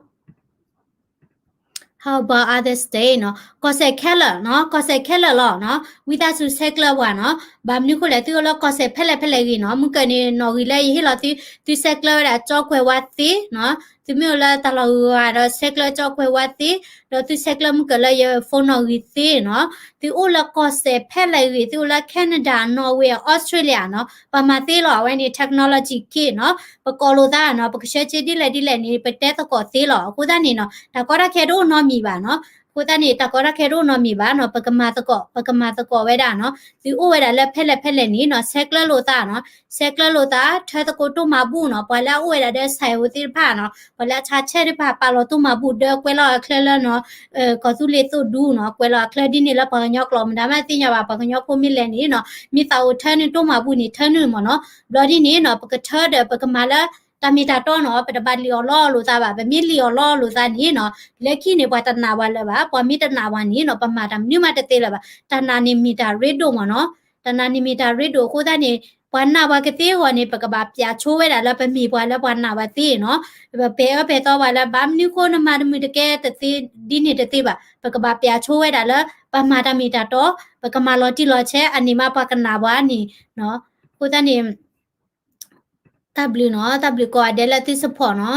How about other state နီၤ, ကီၢ်စဲၣ်ခဲလၢာ်နီၤ, ကီၢ်စဲၣ်ခဲလၢာ်လီၤနီၤ. ဝံသးစူၤဆဲးကျၢပှၤနီၤ. ဘၣ်မနုၤဃိလဲၣ် သုအိၣ်လၢကီၢ်စဲၣ်ဖဲလဲၣ်ဖဲလဲၣ်ဂ့ၤနီၤ, မုၢ်ကၢၢ်န့ၣ် နီၣ်ဂံၢ်လၢယဟ့ၣ်လီၤသု, သုဆဲးကျၢဝဲဒၣ်ကၠီကွဲၤဝါသ့နီၤ. သုမ့ၢ်အိၣ်လၢတၢ်လီၢ်ဂၤဒီးဆဲးကျၢကၠီကွဲၤဝါသ့, ဒီးသုဆဲးကျၢမုၢ်ကၢၢ်လၢယ phone နီၣ်ဂံၢ်သ့နီၤ. သုအိၣ်လၢကီၢ်စဲၣ်ဖဲလဲၣ်ဂ့ၤ, သုအိၣ်လၢ Canada, Norway, Australia နီၤ, ပှၤမၤသ့လီၤ. အဝဲန့ၣ် technology က့နီၤ, ပကိးလိာ်သးနီၤ, ပကဆှၢစ့ဒ်လဲၣ်ဒ်လဲၣ်န့ၣ် ပတဲသကိးသ့လီၤ. အဃိသတးန့ၣ်နီၤ တၢ်ကီတၢ်ခဲတအိၣ်နီတမံၤဘၣ်နီၤ. အဃိသတးန့ၣ် တၢ်ကီတၢ်ခဲတအိၣ်နီတမံၤဘၣ်နီၤ, ပကမၤသကိး, ပကမၤသကိးဝဲဒၣ်နီၤ. သုအိၣ်ဝဲဒၣ်လၢဖဲလဲၣ်ဖဲလဲၣ်န့ၣ်နီၤ, ဆဲးကျၢလိာ်သးနီၤ, ဆဲးကျၢလိာ်သး, ထၢသကိးတိၢ်မၤဘူၣ်နီၤ, ပှၤလၢအအိၣ်ဝဲဒၣ်ဒီး ဆိုင်အိၣ်သ့ၣ်တဖၣ်နီၤ, ပှၤလၢအဆါဆဲးသ့ၣ်တဖၣ် ပာ်လီၤတိၢ်မၤဘူၣ်ဒီး ကွဲးလီၤအချၢလၢနီၤ, ကီၢ်သူလ့ၤသိၣ်ဒူနီၤ, ကွဲးလီၤအချၢဒ်န့ၣ်လၢပှၤကညီကျိာ် မတၤမးသ့ၣ်ညါဘၣ်, ပှၤကညီဖိမ့ၢ်လဲၤန့ၣ်နီၤ, မ့ၢ်သးအိၣ်ထၢနုာ်တိၢ်မၤဘူၣ်န့ၣ် ထၢနုာ်မ့ၢ်နီၤ. ဘျီဒ်န့ၣ်နီၤ ပကထၢဒီးပကမၤလၢ တၢ်မ့ၢ်တၢ်တီနီၤ, ပတဘၣ်လံၣ်အီၣ်လီအီၣ်လိာ်သးဘၣ်. ပမ့ၢ်လံၣ်အီၣ်လီအီၣ်လိာ်သးန့ၣ်နီၤ, လၢခံန့ၣ် ပှၤတနာ်ပှၤလၢၤဘၣ်. ပှၤမ့ၢ်တနာ်ပှၤန့ၣ်နီၤ, ပမၤတၢ်မနုၤမးတသ့လၢၤဘၣ်. တၢ်နာ်န့ၣ်မ့ၢ်တၢ်ရ့ဒိၣ်မ့ၢ်နီၤ, တၢ်နာ်န့ၣ်မ့ၢ်တၢ်ရ့ဒိၣ်အဃိသတးန့ၣ် ပှၤနာ်ပှၤကသ့အဂီၢ်န့ၣ် ပကဘၣ်ပျးဆိဝဲဒၣ်လၢပမ့ၢ်ပှၤလၢပှၤနာ်ပှၤသ့နီၤ. ပပဲာ်အၢပဲာ်သီပှၤလၢ ဘၣ်မနုၤဃိနမၤတမုာ်တကဲတသ့ဒ်န့ၣ်တသ့ဘၣ်. ပကဘၣ်ပျးဆိဝဲဒၣ်လၢ ပမၤတၢ်မ့ၢ်တၢ်တီ, ပကမၤလီၤတံၢ်လီၤဆဲး အန့ၣ်မးပှၤကနာ်ပှၤန့ၣ်နီၤ. အဃိသတးန့ၣ် တၢ်ဘျုးနီၤ, တၢ်ဘျုးကိးဂၤဒဲးလၢသု support နီၤ.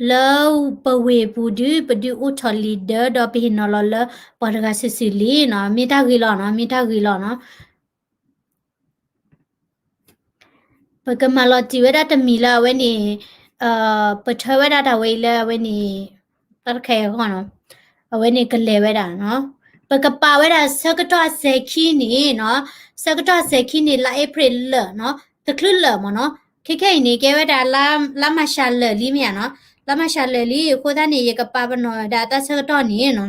လၢပဝ့ၢ်ပူၤဒုး ပဒုးအိၣ်ထီၣ်လံာ်ဒၢ ဒီးပဟ့ၣ်နီၤလီၤလၢပှၤတဂၤစုာ်စုာ်လံနီၤ. မ့ၢ်တၢ်ဂ့ၤလီၤနီၤ, မ့ၢ်တၢ်ဂ့ၤလီၤနီၤ. ပကမၤလီၤတံၢ်ဝဲဒၣ်တမံၤလၢအဝဲန့ၣ် ပထၢဝဲဒၣ်တၢ်ဝဲအံၤလၢအဝဲန့ၣ် တၢ်တခါအံၤအဂီၢ်နီၤ, အဝဲန့ၣ်ကလဲၤဝဲဒၣ်နီၤ. ပကပာ်ဝဲဒၣ်ဆၢကတီၢ်အစဲၤခံန့ၣ်နီၤ, ဆၢကတီၢ်အစဲၤခံန့ၣ် လါအ့ဖြ့ၣ်လၢာ်နီၤ, တချုးလၢာ်မ့ၢ်နီၤ. ခဲခဲအံၤန့ၣ် ကဲဝဲဒၣ်လါမၤရှးလၢာ်လံမ့ၢ်ဧါနီၤ, လါမၤရှးလၢာ်လံ. အဃိသတးန့ၣ် ယကပာ်ပနီၣ်ဝဲဒၣ်တၢ်ဆၢကတီၢ်န့ၣ်နီၤ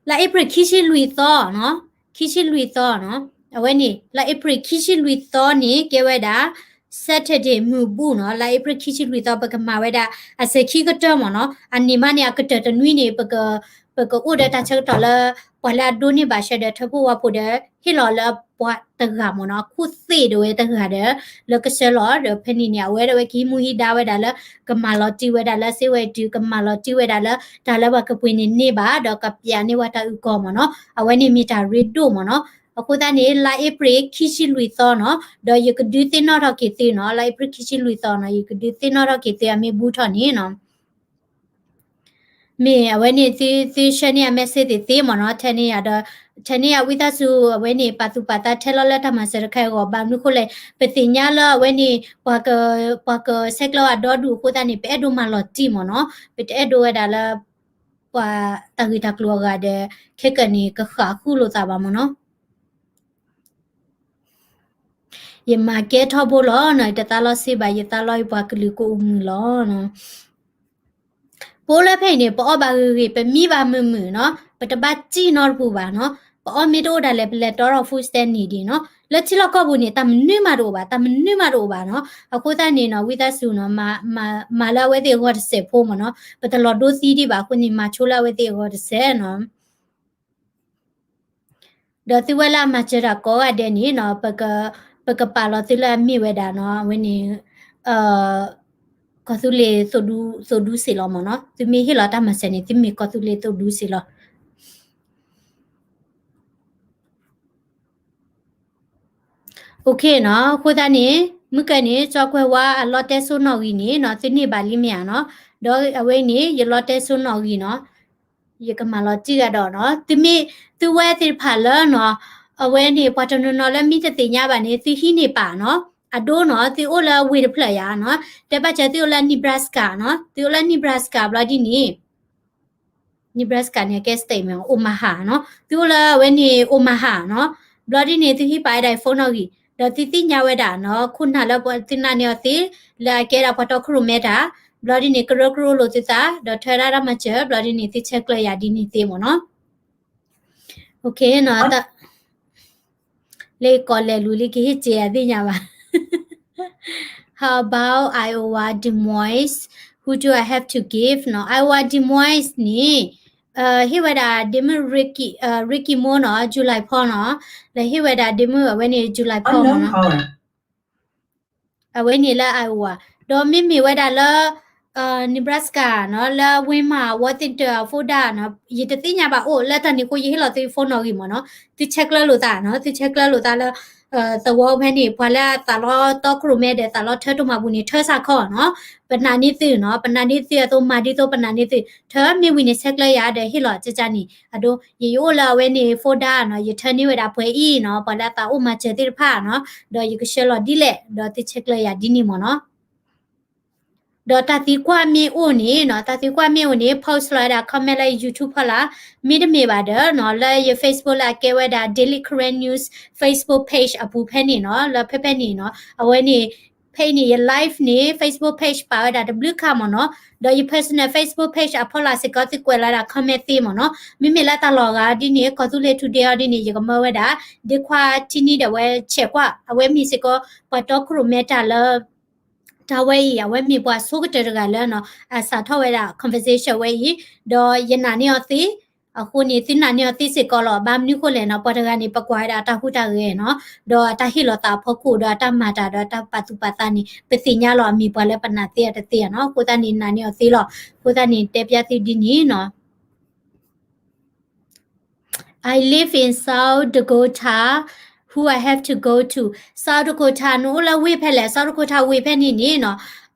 လါအ့ဖြ့ၣ်ခံဆံလွံၢ်သီနီၤ, ခံဆံလွံၢ်သီနီၤ, အဝဲန့ၣ် လါအ့ဖြ့ၣ်ခံဆံလွံၢ်သီန့ၣ် ကဲဝဲဒၣ် Saturday မုၢ်ဘူၣ်နီၤ. လါအ့ဖြ့ၣ်ခံဆံလွံၢ်သီ ပကမၤဝဲဒၣ်အစဲၤခံကတၢၢ်မ့ၢ်နီၤ. အန့ၣ်မးန့ၣ် အကတၢၢ်တနွံန့ၣ် ပက ပကအိၣ်ဒီးတၢ်ဆၢကတီၢ်လၢ ပှၤလၢအဒိးန့ၢ်ဘၣ်ရှဲဒီးထၢဖှိၣ်ဝါဖိဒီး ဟ့ၣ်လီၤလၢပှၤတဂၤမ့ၢ်နီၤ, အခိၣ်သ့ၣ်ဒၣ်ဝဲတဂၤဒီး လၢကဆှၢလီၤဒီး ဖဲန့ၣ်န့ၣ် အဝဲဒၣ်ဝဲကဟံးမူဟံးဒါဝဲဒၣ်လၢ ကမၤလီၤတံၢ်ဝဲဒၣ်လၢစ့ဝဲတုၤ ကမၤလီၤတံၢ်ဝဲဒၣ်လၢ တၢ်လၢပှၤကပှ့ၤန့ၢ်န့ၢ်ဘၣ် ဒီးကပျးန့ၢ်ဝဲတၢ်အုၣ်ကီၤမ့ၢ်နီၤ, အဝဲန့ၣ်မ့ၢ်တၢ်ရ့ဒိၣ်မ့ၢ်နီၤ. အဃိသတးန့ၣ် လါအ့ဖြ့ၣ်ခံဆံလွံၢ်သီနီၤ, ဒီးယကဒုးသ့ၣ်နီၣ်ထီၣ်က့ၤသုနီၤ, လါအ့ဖြ့ၣ်ခံဆံလွံၢ်သီနီၤ, ယကဒုးသ့ၣ်နီၣ်ထီၣ်က့ၤသုအမ့ၢ်ဘူးထီၣ်န့ၣ်နီၤ. မ့ၢ်အဝဲန့ၣ်သု သုဆှၢန့ၢ်ယၤ message သ့သ့မ့ၢ်နီၤ, ထဲန့ၣ်ယၤဒီး ထဲန့ၣ်ယၤဝံသးစူၤ အဝဲန့ၣ် ပာ်သူၣ်ပာ်သးထဲလီၤလၢတၢ်မၤစၢၤတခါအံၤအဂီၢ်, ဘၣ်မနုၤဃိလဲၣ် ပသ့ၣ်ညါလၢအဝဲန့ၣ် ပှၤက ပှၤကဆဲးကျၢအဒီဒူၣ်အဃိသတးန့ၣ် ပအဲၣ်ဒိးမၤလီၤတံၢ်မ့ၢ်နီၤ, ပတအဲၣ်ဒိးဝဲဒၣ်လၢ ပှၤတၢ်ဂ့ၢ်တၢ်ကျိၤအဂၤဒီး ခဲကနံၣ်န့ၣ် ကဃၣ်ဃုလိာ်သးဘၣ်မ့ၢ်နီၤ. ယမၤကဲထီၣ်ဘိလီၤနီၤ, ယတသးလီဆ့ဘၣ်, ယသးလီအံၤပှၤကလုာ်ကအိၣ်မုာ်လီၤနီၤ. ပအိၣ်လၢဖဲအံၤန့ၣ် ပအီၣ်ဘၣ်ဂ့ၤဂ့ၤ, ပမံဘၣ်မုာ်မုာ်နီၤ, ပတဘၣ်စံၣ်နီတပူၤဘၣ်နီၤ. ပအီၣ်မ့ၢ်တအိၣ်ဒၣ်လဲာ် ပလဲၤတီထီၣ် food stamp န့ၣ်ဒံးနီၤ. လၢထံလီၢ်ကီၢ်ပူၤန့ၣ် တၢ်မနုၤမးတအိၣ်ဘၣ်, တၢ်မနုၤမးတအိၣ်ဘၣ်နီၤ. အဃိသတးန့ၣ်နီၤ ဝံသးစူၤနီၤ မၤလၢအဝဲသ့ၣ်အဂီၢ်တစဲးဖိမ့ၢ်နီၤ. ပတလီၤဒိသံဒံးဘၣ်အဃိန့ၣ် မၤဆိလၢအဝဲသ့ၣ်အဂီၢ်တစဲးနီၤ. ဒီးသုဝဲလၢအမၤစၢၤတၢ်ကိးဂၤဒဲးန့ၣ်နီၤ, ပကပာ်လီၤသုလၢအမ့ၢ်ဝဲဒၣ်နီၤ, အဝဲန့ၣ် အ ကီၢ်သူလ့ၤသိၣ်ဒူ သိၣ်ဒူစ့ၢ်လီၤမ့ၢ်နီၤ. သုမ့ၢ်ဟ့ၣ်လီၤတၢ်မၤစၢၤန့ၣ် သုမ့ၢ်ကီၢ်သူလ့ၤသိၣ်ဒူစ့ၢ်လီၤ. OK နီၤ, အဃိသတးန့ၣ် မုၢ်ကၢန့ၣ် ကၠီကွဲးဝါအလီတဲစိနီၣ်ဂံၢ်န့ၣ်နီၤ သုန့ၢ်ဘၣ်လံမ့ၢ်ဧါနီၤ. ဒီးအဝဲန့ၣ် ယလီတဲစိနီၣ်ဂံၢ်နီၤ, ယကမၤလီၤတံၢ်ဂၤဒီးနီၤ, သုမ့ၢ် သုဝဲသ့ၣ်တဖၣ်လၢနီၤ, အဝဲန့ၣ် ပှၤတနီၤနီၤလၢမ့ၢ်တသ့ၣ်ညါဘၣ်န့ၣ် သုဟံးန့ၢ်ပာ်နီၤ, အဒိနီၤ သုအိၣ်လၢဝ့ၢ်တဖျၢၣ်ယၤနီၤ, တဲဘၣ်စၢၤသုအိၣ်လၢ Nebraska နီၤ, သုအိၣ်လၢ Nebraska ဘျီဒ်န့ၣ် Nebraska န့ၣ် ကဲ state မ့ၢ် Omaha နီၤ, သုအိၣ်လၢအဝဲန့ၣ် Omaha နီၤ, ဘျီဒ်န့ၣ် သုဟံးပာ်ဝဲဒၣ် phone နီၣ်ဂံၢ်, ဒီးသုသ့ၣ်ညါဝဲဒၣ်နီၤ, ခိၣ်နၢ်လၢပှၤသုနာ်န့ၢ်အီၤသ့, လၢအကဲဒၣ်ပှၤတီခိၣ်ရိၣ်မဲတၢ်, ဘျီဒ်န့ၣ် ကရၢကရိလိာ်သုသး, ဒီးထၢဒၣ်တၢ်မၤစၢၤ, ဘျီဒ်န့ၣ် သုဆဲးကျၢယၤဒ်န့ၣ်သ့မ့ၢ်နီၤ. OK နီၤ, လၢကီၢ်လဲၤလူၤလံကဟ့ၣ်စ့အသ့ၣ်ညါဘၣ်. How about Iowa, Des Moines? Who do I have to give? နီၤ, Iowa Des Moines န့ၣ် ဟ့ၣ်ဝဲဒၣ်ဒ့မုၣ် Ricky, Ricky Moore နီၤ, July ဖီနီၤ, လၢဟ့ၣ်ဝဲဒၣ်ဒ့မုၣ်အဝဲန့ၣ် July ဖီနီၤ. အဝဲန့ၣ်လၢ Iowa, ဒီးမ့မ့ၢ်ဝဲဒၣ်လၢ Nebraska နီၤ, လၢ Wilmar, Washington, Florida နီၤ, ယတသ့ၣ်ညါဘၣ်အိၣ်လၢတၢ်န့ၣ်အဃိ ယဟ့ၣ်လီၤသု phone နီၣ်ဂံၢ်မ့ၢ်နီၤ, သုဆဲးကျၢလိာ်သးနီၤ, သုဆဲးကျၢလိာ်သးလၢ သဝီဖဲန့ၣ် ပှၤလၢအသးလီတီခိၣ်ရိၣ်မဲဒီးသးလီထၢတိၢ်မၤပူၤန့ၣ် ထၢစ့ၢ်ကီးနီၤ, ပနာ်န့ၢ်သုနီၤ, ပနာ်န့ၢ်သုအသိးမၤဒ်သိးပနာ်န့ၢ်သု, ထၢမ့ၢ်ဝံၤန့ၣ် ဆဲးကျၢယၤဒီးဟ့ၣ်လီၤကၠၢကၠၢန့ၣ်, အဒိ ယအိၣ်လၢအဝဲန့ၣ် Florida နီၤ, ယထၢန့ၢ်ဝဲဒၣ်ပှဲၤအံၤနီၤ, ပှၤလၢအသးအိၣ်မၤစၢၤသ့ၣ်တဖၣ်နီၤ, ဒီးယကဆှၢလီၤဒ်လဲၣ်, ဒီးသုဆဲးကျၢယၤဒ်န့ၣ်မ့ၢ်နီၤ. ဒီးတၢ်သံကွၢ်မ့ၢ်အိၣ်န့ၣ်နီၤ, တၢ်သံကွၢ်မ့ၢ်အိၣ်န့ၣ် post လီၤဝဲဒၣ် comment လၢ YouTube ဖီလာ်, မ့တမ့ၢ်ဘၣ်ဒီးနီၤ, လၢယ Facebook လၢအကဲဝဲဒၣ် Daily Karen News Facebook page အပူၤဖဲန့ၣ်နီၤ, လၢဖဲဖဲန့ၣ်နီၤ, အဝဲန့ၣ် ဖဲအံၤန့ၣ် ယ live န့ၣ် Facebook page ပာ်ဝဲဒၣ်တဘျုးခါမ့ၢ်နီၤ, ဒီးယ personal Facebook page အဖီလာ်စ့ၢ်ကီး သုကွဲးလီၤဒၣ် comment သ့မ့ၢ်နီၤ, မ့မ့ၢ်လၢတၢ်လီၢ်အဂၤဒ်န့ၣ် ကီၢ်သူလ့ၤ today အီၤဒ်န့ၣ် ယကမၢဝဲဒၣ် ဒ့ခွါထံနံဒီးဝဲဆဲးကွၢ်, အဝဲမ့ၢ်စ့ၢ်ကီး ပှၤတီခိၣ်ရိၣ်မဲတၢ်လၢ တၢ်ဝဲအံၤ အဝဲမ့ၢ်ပှၤဆိကတၢၢ်တဂၤလၢနီၤ, အစးထီၣ်ဝဲဒၣ် conversation ဝဲအံၤ, ဒီးယနာ်န့ၢ်အီၤသ့, အဃိန့ၣ် သုနာ်န့ၢ်အီၤသ့စ့ၢ်ကီးလီၤ, ဘၣ်မနုၤဃိလဲၣ်နီၤ, ပှၤတဂၤန့ၣ် ပကွၢ်ဝဲဒၣ်အတၢ်ဟူးတၢ်ဂဲၤနီၤ, ဒီးအတၢ်ဟ့ၣ်လီၤသးအဖီခိၣ် ဒီးအတၢ်မၤတၢ် ဒီးအတၢ်ပာ်သူၣ်ပာ်သးန့ၣ် ပသ့ၣ်ညါလီၤအမံၤပှၤလၢပနာ်သ့အီၤတသ့ဧါနီၤ, အဃိသတးန့ၣ် နာ်န့ၢ်အီၤသ့လီၤ, အဃိသတးန့ၣ် တဲပျၢ်သုဒ်န့ၣ်နီၤ. I live in South Dakota. Who I have to go to? South Dakota နအိၣ်လၢဝ့ၢ်ဖဲလဲၣ်, South Dakota ဝ့ၢ်ဖဲန့ၣ်န့ၣ်နီၤ,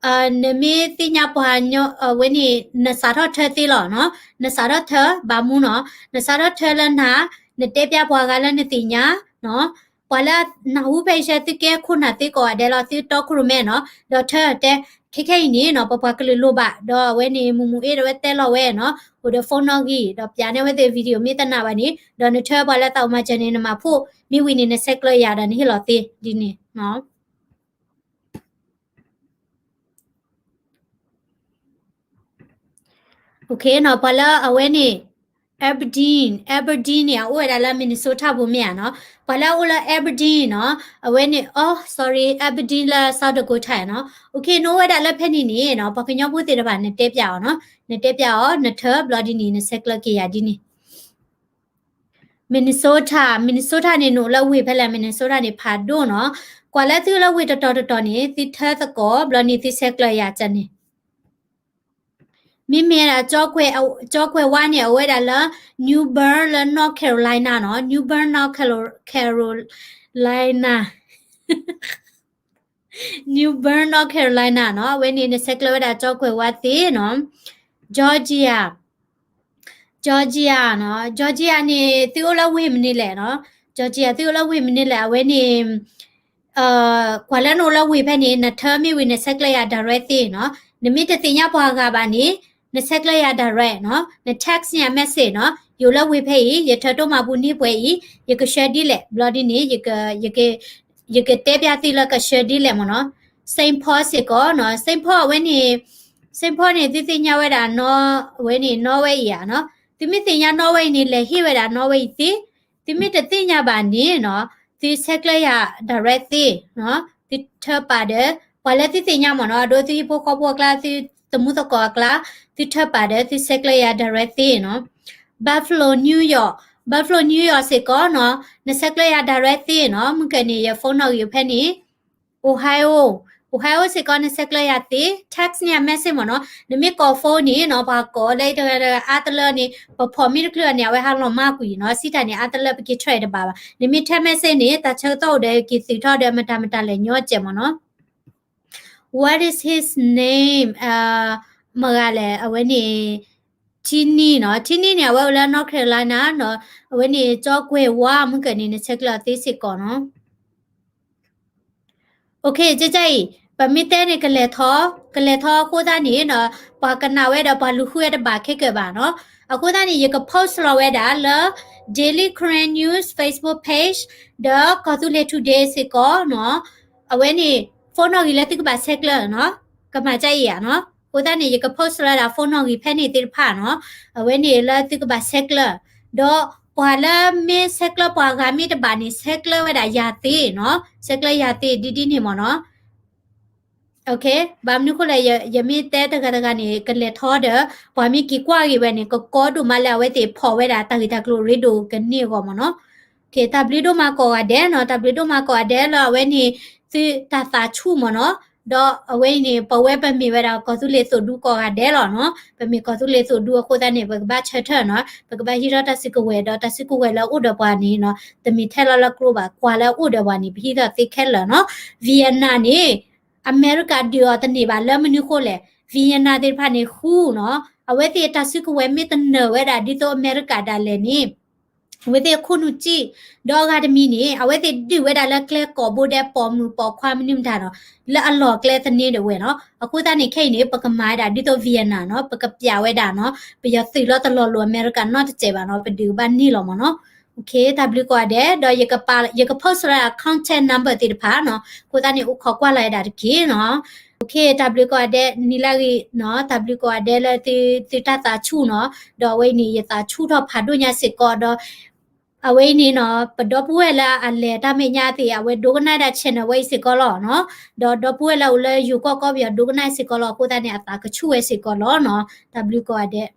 နမ့ၢ်သ့ၣ်ညါပှၤညီ အဝဲန့ၣ် နစးထီၣ်ထၢသ့လီၤနီၤ, နစးထီၣ်ထၢ ဘၣ်မူနီၤ, နစးထီၣ်ထၢလၢနၤ, နတဲပျၢ်ပှၤဂၤလၢနသ့ၣ်ညါနီၤ, ပှၤလၢနၢ်ဟူဖဲအံၤဆၢ သုကဲခိၣ်နၢ်သ့ကိးဂၤဒဲးလီၤ, သုတီခိၣ်ရိၣ်မဲနီၤ, ဒီးထၢတဲ ခဲခဲအံၤန့ၣ်နီၤ, ပပှၤကလုာ်လိၣ်ဘၣ်, ဒီးအဝဲန့ၣ် မုၢ်မုၢ်အ့ဒီးဝဲတဲလီၤဝဲနီၤ, အိၣ်ဒီး phone နီၣ်ဂံၢ်, ဒီးပျးန့ၢ်ဝဲသ့ၣ် video မ့ၢ်သနာ်ဘၣ်န့ၣ်, ဒီးနထၢပှၤလၢသးအိၣ်မၤစၢၤန့ၣ် နမၤဖှိၣ်, မ့ၢ်ဝံၤန့ၣ် နဆဲးကျၢယၤဒီးနဟ့ၣ်လီၤသ့ဒ်န့ၣ်နီၤ. OK နီၤ, ပှၤလၢအဝဲန့ၣ် Aberdeen, Aberdeen န့ၣ် အအိၣ်ဝဲဒၣ်လၢ Minnesota ပူၤမ့ၢ်ဧါနီၤ, ပှၤလၢအအိၣ်လၢ Aberdeen နီၤ, အဝဲန့ၣ် အိ sorry, Aberdeen လၢ South Dakota နီၤ, OK နအိၣ်ဝဲဒၣ်လၢဖဲန့ၣ်န့ၣ်နီၤ, ပှၤကညီဖိသ့ၣ်တဖၣ် နတဲပျၢ်အီၤနီၤ, နတဲပျၢ်အီၤ, နထၢဘျီဒ်န့ၣ် နဆဲးကျၢက့ၤယၤဒ်န့ၣ် Minnesota, Minnesota န့ၣ် နအိၣ်လၢဝ့ၢ်ဖဲလဲၣ်, Minnesota န့ၣ် ဖးဒိၣ်နီၤ, ကွၢ်လၢသုလၢဝ့ၢ်တတီၤတတီၤန့ၣ် သုထၢသကိး ဘျီန့ၣ်သုဆဲးကျၢယၤန့ၣ်, မ့မ့ၢ်ဒၣ် ကၠီကွဲးဝါန့ၣ် အဝဲဒၣ်လၢ New Bern လၢ North Carolina နီၤ, New Bern, North Carolina, New Bern, North Carolina နီၤ, အဝဲန့ၣ် နဆဲးကျၢဝဲဒၣ် ကၠီကွဲးဝါသ့နီၤ, Georgia, Georgia နီၤ, Georgia န့ၣ် သုအိၣ်လၢဝ့ၢ်မနုၤလဲၣ်နီၤ, Georgia သုအိၣ်လၢဝ့ၢ်မနုၤလဲၣ်, အဝဲန့ၣ် ကွၢ်လၢနအိၣ်လၢဝ့ၢ်ဖဲန့ၣ် နထၢမ့ၢ်ဝံၤ နဆဲးကျၢယၤ direct သ့နီၤ, နမ့ၢ်တသ့ၣ်ညါပှၤဂၤဘၣ်န့ၣ် နဆဲးကျၢယၤ direct နီၤ, န text န့ၢ်ယၤ message နီၤ, ယအိၣ်လၢဝ့ၢ်ဖဲအံၤ ယထၢတိၢ်မၤပူၤန့ၢ်ပှဲၤအံၤ ယကဆှၢဒ်လဲၣ်, ဘျီဒ်န့ၣ် ယကတဲပျၢ်သုလၢကဆှၢဒ်လဲၣ်မ့ၢ်နီၤ, Saint Paul စ့ၢ်ကီးနီၤ, Saint Paul အဝဲန့ၣ် Saint Paul န့ၣ် သုသ့ၣ်ညါဝဲဒၣ်နီၤ, အဝဲန့ၣ်နီၤဝဲအံၤဧါနီၤ, သုမ့ၢ်သ့ၣ်ညါနီၤဝဲအံၤန့ၣ် လဲၤဟ့ၣ်ဝဲဒၣ်နီၤဝဲအံၤသ့, သုမ့ၢ်တသ့ၣ်ညါဘၣ်န့ၣ်နီၤ, သုဆဲးကျၢယၤ direct သ့, သုထၢပာ်ဒီး ပှၤလၢသုသ့ၣ်ညါမ့ၢ်နီၤ, အဒိ သုဟံၣ်ဖိဃီဖိအကျါ, သုသမူသကိးအကျါ, သုထၢပာ်ဒီး သုဆဲးကျၢယၤ direct သ့နီၤ, Buffalo, New York, Buffalo, New York စ့ၢ်ကီးနီၤ, နဆဲးကျၢယၤ direct သ့နီၤ, မုၢ်ကၢန့ၣ် ယ phone နီၣ်ဂံၢ်ဖဲန့ၣ် Ohio, Ohio စ့ၢ်ကီး နဆဲးကျၢယၤသ့, text န့ၣ် အ message မ့ၢ်နီၤ, နမ့ၢ်ကိး phone န့ၣ်နီၤ ပှၤကိးလၢတဂၤတဂၤအါတလၢန့ၣ် ပဖီၣ်မ့ၢ်တချုးန့ၣ် အဝဲဟးလီၤမၢ်ကွံာ်နီၤ, စံးတၢ်န့ၣ် အါတလၢပက့ၤ try တဘၣ်ဘၣ်. နမ့ၢ် text message န့ၣ် တၢ်ဆၢကတီၢ်အိၣ်ဒီးက့ၤသုးထီၣ်ဒီးမတၤမတၤလဲၣ်ညီကဲးမ့ၢ်နီၤ. What is his name? မတၤလဲၣ် အဝဲန့ၣ် Tini နီၤ, Tini န့ၣ် အဝဲအိၣ်လၢ North Carolina နီၤ, အဝဲန့ၣ် ကၠီကွဲၤဝါမုၢ်ကၢန့ၣ် နဆဲးကျၢအီၤသ့စ့ၢ်ကီးနီၤ. ကဲကဲအံၤ ပမ့ၢ်တဲန့ၣ် ကလဲၤထီၣ် ကလဲၤထီၣ်အဃိသတးန့ၣ်နီၤ ပှၤကနၣ်ဝဲဒီးပှၤလူၤဃုဝဲတဘၣ်ခဲကၢၤဘၣ်နီၤ. အဃိသတးန့ၣ် ယက post လီၤဝဲဒၣ်လၢ Daily Karen News Facebook page ဒီးကီၢ်သူလ့ၤ Today စ့ၢ်ကီးနီၤ. အဝဲန့ၣ် phone နီၣ်ဂံၢ်လၢသုကဘၣ်ဆဲးကျၢနီၤ, ကမၤကဲအံၤဧါနီၤ. အဃိသတးန့ၣ် ယက post လီၤဝဲဒၣ် phone နီၣ်ဂံၢ်ဖဲန့ၣ်သ့ၣ်တဖၣ်နီၤ, အဝဲန့ၣ်လၢသုကဘၣ်ဆဲးကျၢ, ဒီးပှၤလၢမ့ၢ်ဆဲးကျၢပှၤဂၤမ့ၢ်တဘၣ်န့ၣ် ဆဲးကျၢဝဲဒၣ်ယၤသ့နီၤ, ဆဲးကျၢယၤသ့ဒ်ဒ်န့ၣ်မ့ၢ်နီၤ. ဘၣ်မနုၤအဃိလဲၣ် ယမ့ၢ်တဲတဂၤတဂၤန့ၣ် ကလဲၤထီၣ်ဒီး ပှၤမ့ၢ်က့ၤကွၢ်က့ၤဝဲန့ၣ် ကကီဒိၣ်မးလၢအဝဲသ့ၣ်ဖီၣ်ဝဲဒၣ်တၢ်ဂ့ၢ်တၢ်ကျိၤရ့ဒိၣ်ကန့ၢ်အဂီၢ်မ့ၢ်နီၤ. တၢ်ဘျုးဒိၣ်မးကိးဂၤဒဲးနီၤ, တၢ်ဘျုးဒိၣ်မးကိးဂၤဒဲးလၢအဝဲန့ၣ် သုတၢ်သးဆူၣ်မ့ၢ်နီၤ. ဒီးအဝဲအံၤန့ၣ် ပဝဲပမ့ၢ်ဝဲဒၣ်ကီၢ်သူလ့ၤသုးဒူကိးဂၤဒဲးလီၤနီၤ. ပမ့ၢ်ကီၢ်သူလ့ၤသုးဒူအဃိသတးန့ၣ် ပကဘၣ်ဆၢထၢၣ်နီၤ, ပကဘၣ်ဟံးထီၣ်တၢ်စုကဝဲၤဒီးတၢ်စုကဝဲၤလၢအအိၣ်ဒီးပှၤန့ၣ်နီၤ, တမ့ၢ်ထဲလီၤလၢကျိဘၣ်, ကွၢ်လၢအအိၣ်ဒီးပှၤန့ၣ် ပဟံးထီၣ်သ့ခဲလၢာ်နီၤ. Vietnam န့ၣ် အမဲရကၤဒုးအီၤတန့ၢ်ဘၣ်လၢမနုၤအဃိလဲၣ်, Vietnam သ့ၣ်တဖၣ်န့ၣ်ဃူနီၤ, အဝဲသ့ၣ်အတၢ်စုကဝဲၤမ့ၢ်တနၢၤဝဲဒၣ်ဒ်သိးအမဲရကၤဒၣ်လဲာ်န့ၣ် အဝဲသ့ၣ်အခိၣ်နူာ်စံၣ်, ဒီးအဂၤတမံၤန့ၣ် အဝဲသ့ၣ်ဒုးဝဲဒၣ်လၢကျဲကိာ်ဘိဒဲးပိာ်မုၣ်ပိာ်ခွါမနုၤမတၤနီၤ, လၢအလီၢ်ကျဲသန့ဒၣ်ဝဲနီၤ. အဃိသတးန့ၣ် ခဲအံၤန့ၣ် ပကမၤဝဲဒၣ်ဒ်သိး Vietnam နီၤ, ပကပျးဝဲဒၣ်နီၤ, ပယီၤသုးလီၤတလီၤလိာ်အမဲရကၤနီတစဲးဘၣ်နီၤ, ပဒုးကဘၣ်န့ၢ်လီၤမ့ၢ်နီၤ. တၢ်ဘျုးကိးဂၤဒဲး, ဒီးယက post လီၤဒၣ် contact number သ့ၣ်တဖၣ်နီၤ, အဃိသတးန့ၣ် အိၣ်ခိးကွၢ်လီၤဝဲဒၣ်တက့ၢ်နီၤ. တၢ်ဘျုးကိးဂၤဒဲး နံၤလၢအဂ့ၤနီၤ, တၢ်ဘျုးကိးဂၤဒဲးလၢသုတၢ်သးဆူၣ်နီၤ, ဒီးအဝဲအံၤန့ၣ် ယသးဆူၣ်ထီၣ်ဖးဒိၣ်ညါစ့ၢ်ကီးဒီး အဝဲအံၤန့ၣ်နီၤ, ပဒီပုၢ်ဝဲၢ်လၢအလဲၤတၢ်မဲာ်ညါသ့ၣ် အဝဲဒိကနၣ်ဒၣ် channel ဝဲအံၤစ့ၢ်ကီးလီၤနီၤ, ဒီးဒီပုၢ်ဝဲၢ်လၢအိၣ်လၢယိၤကီၢ်ကီၢ်ပယီၤဒိကနၣ်စ့ၢ်ကီးလီၤ. အဃိသတးန့ၣ် အသးကဆူၣ်ဝဲစ့ၢ်ကီးလီၤနီၤ. တၢ်ဘျုးကိးဂၤဒဲး.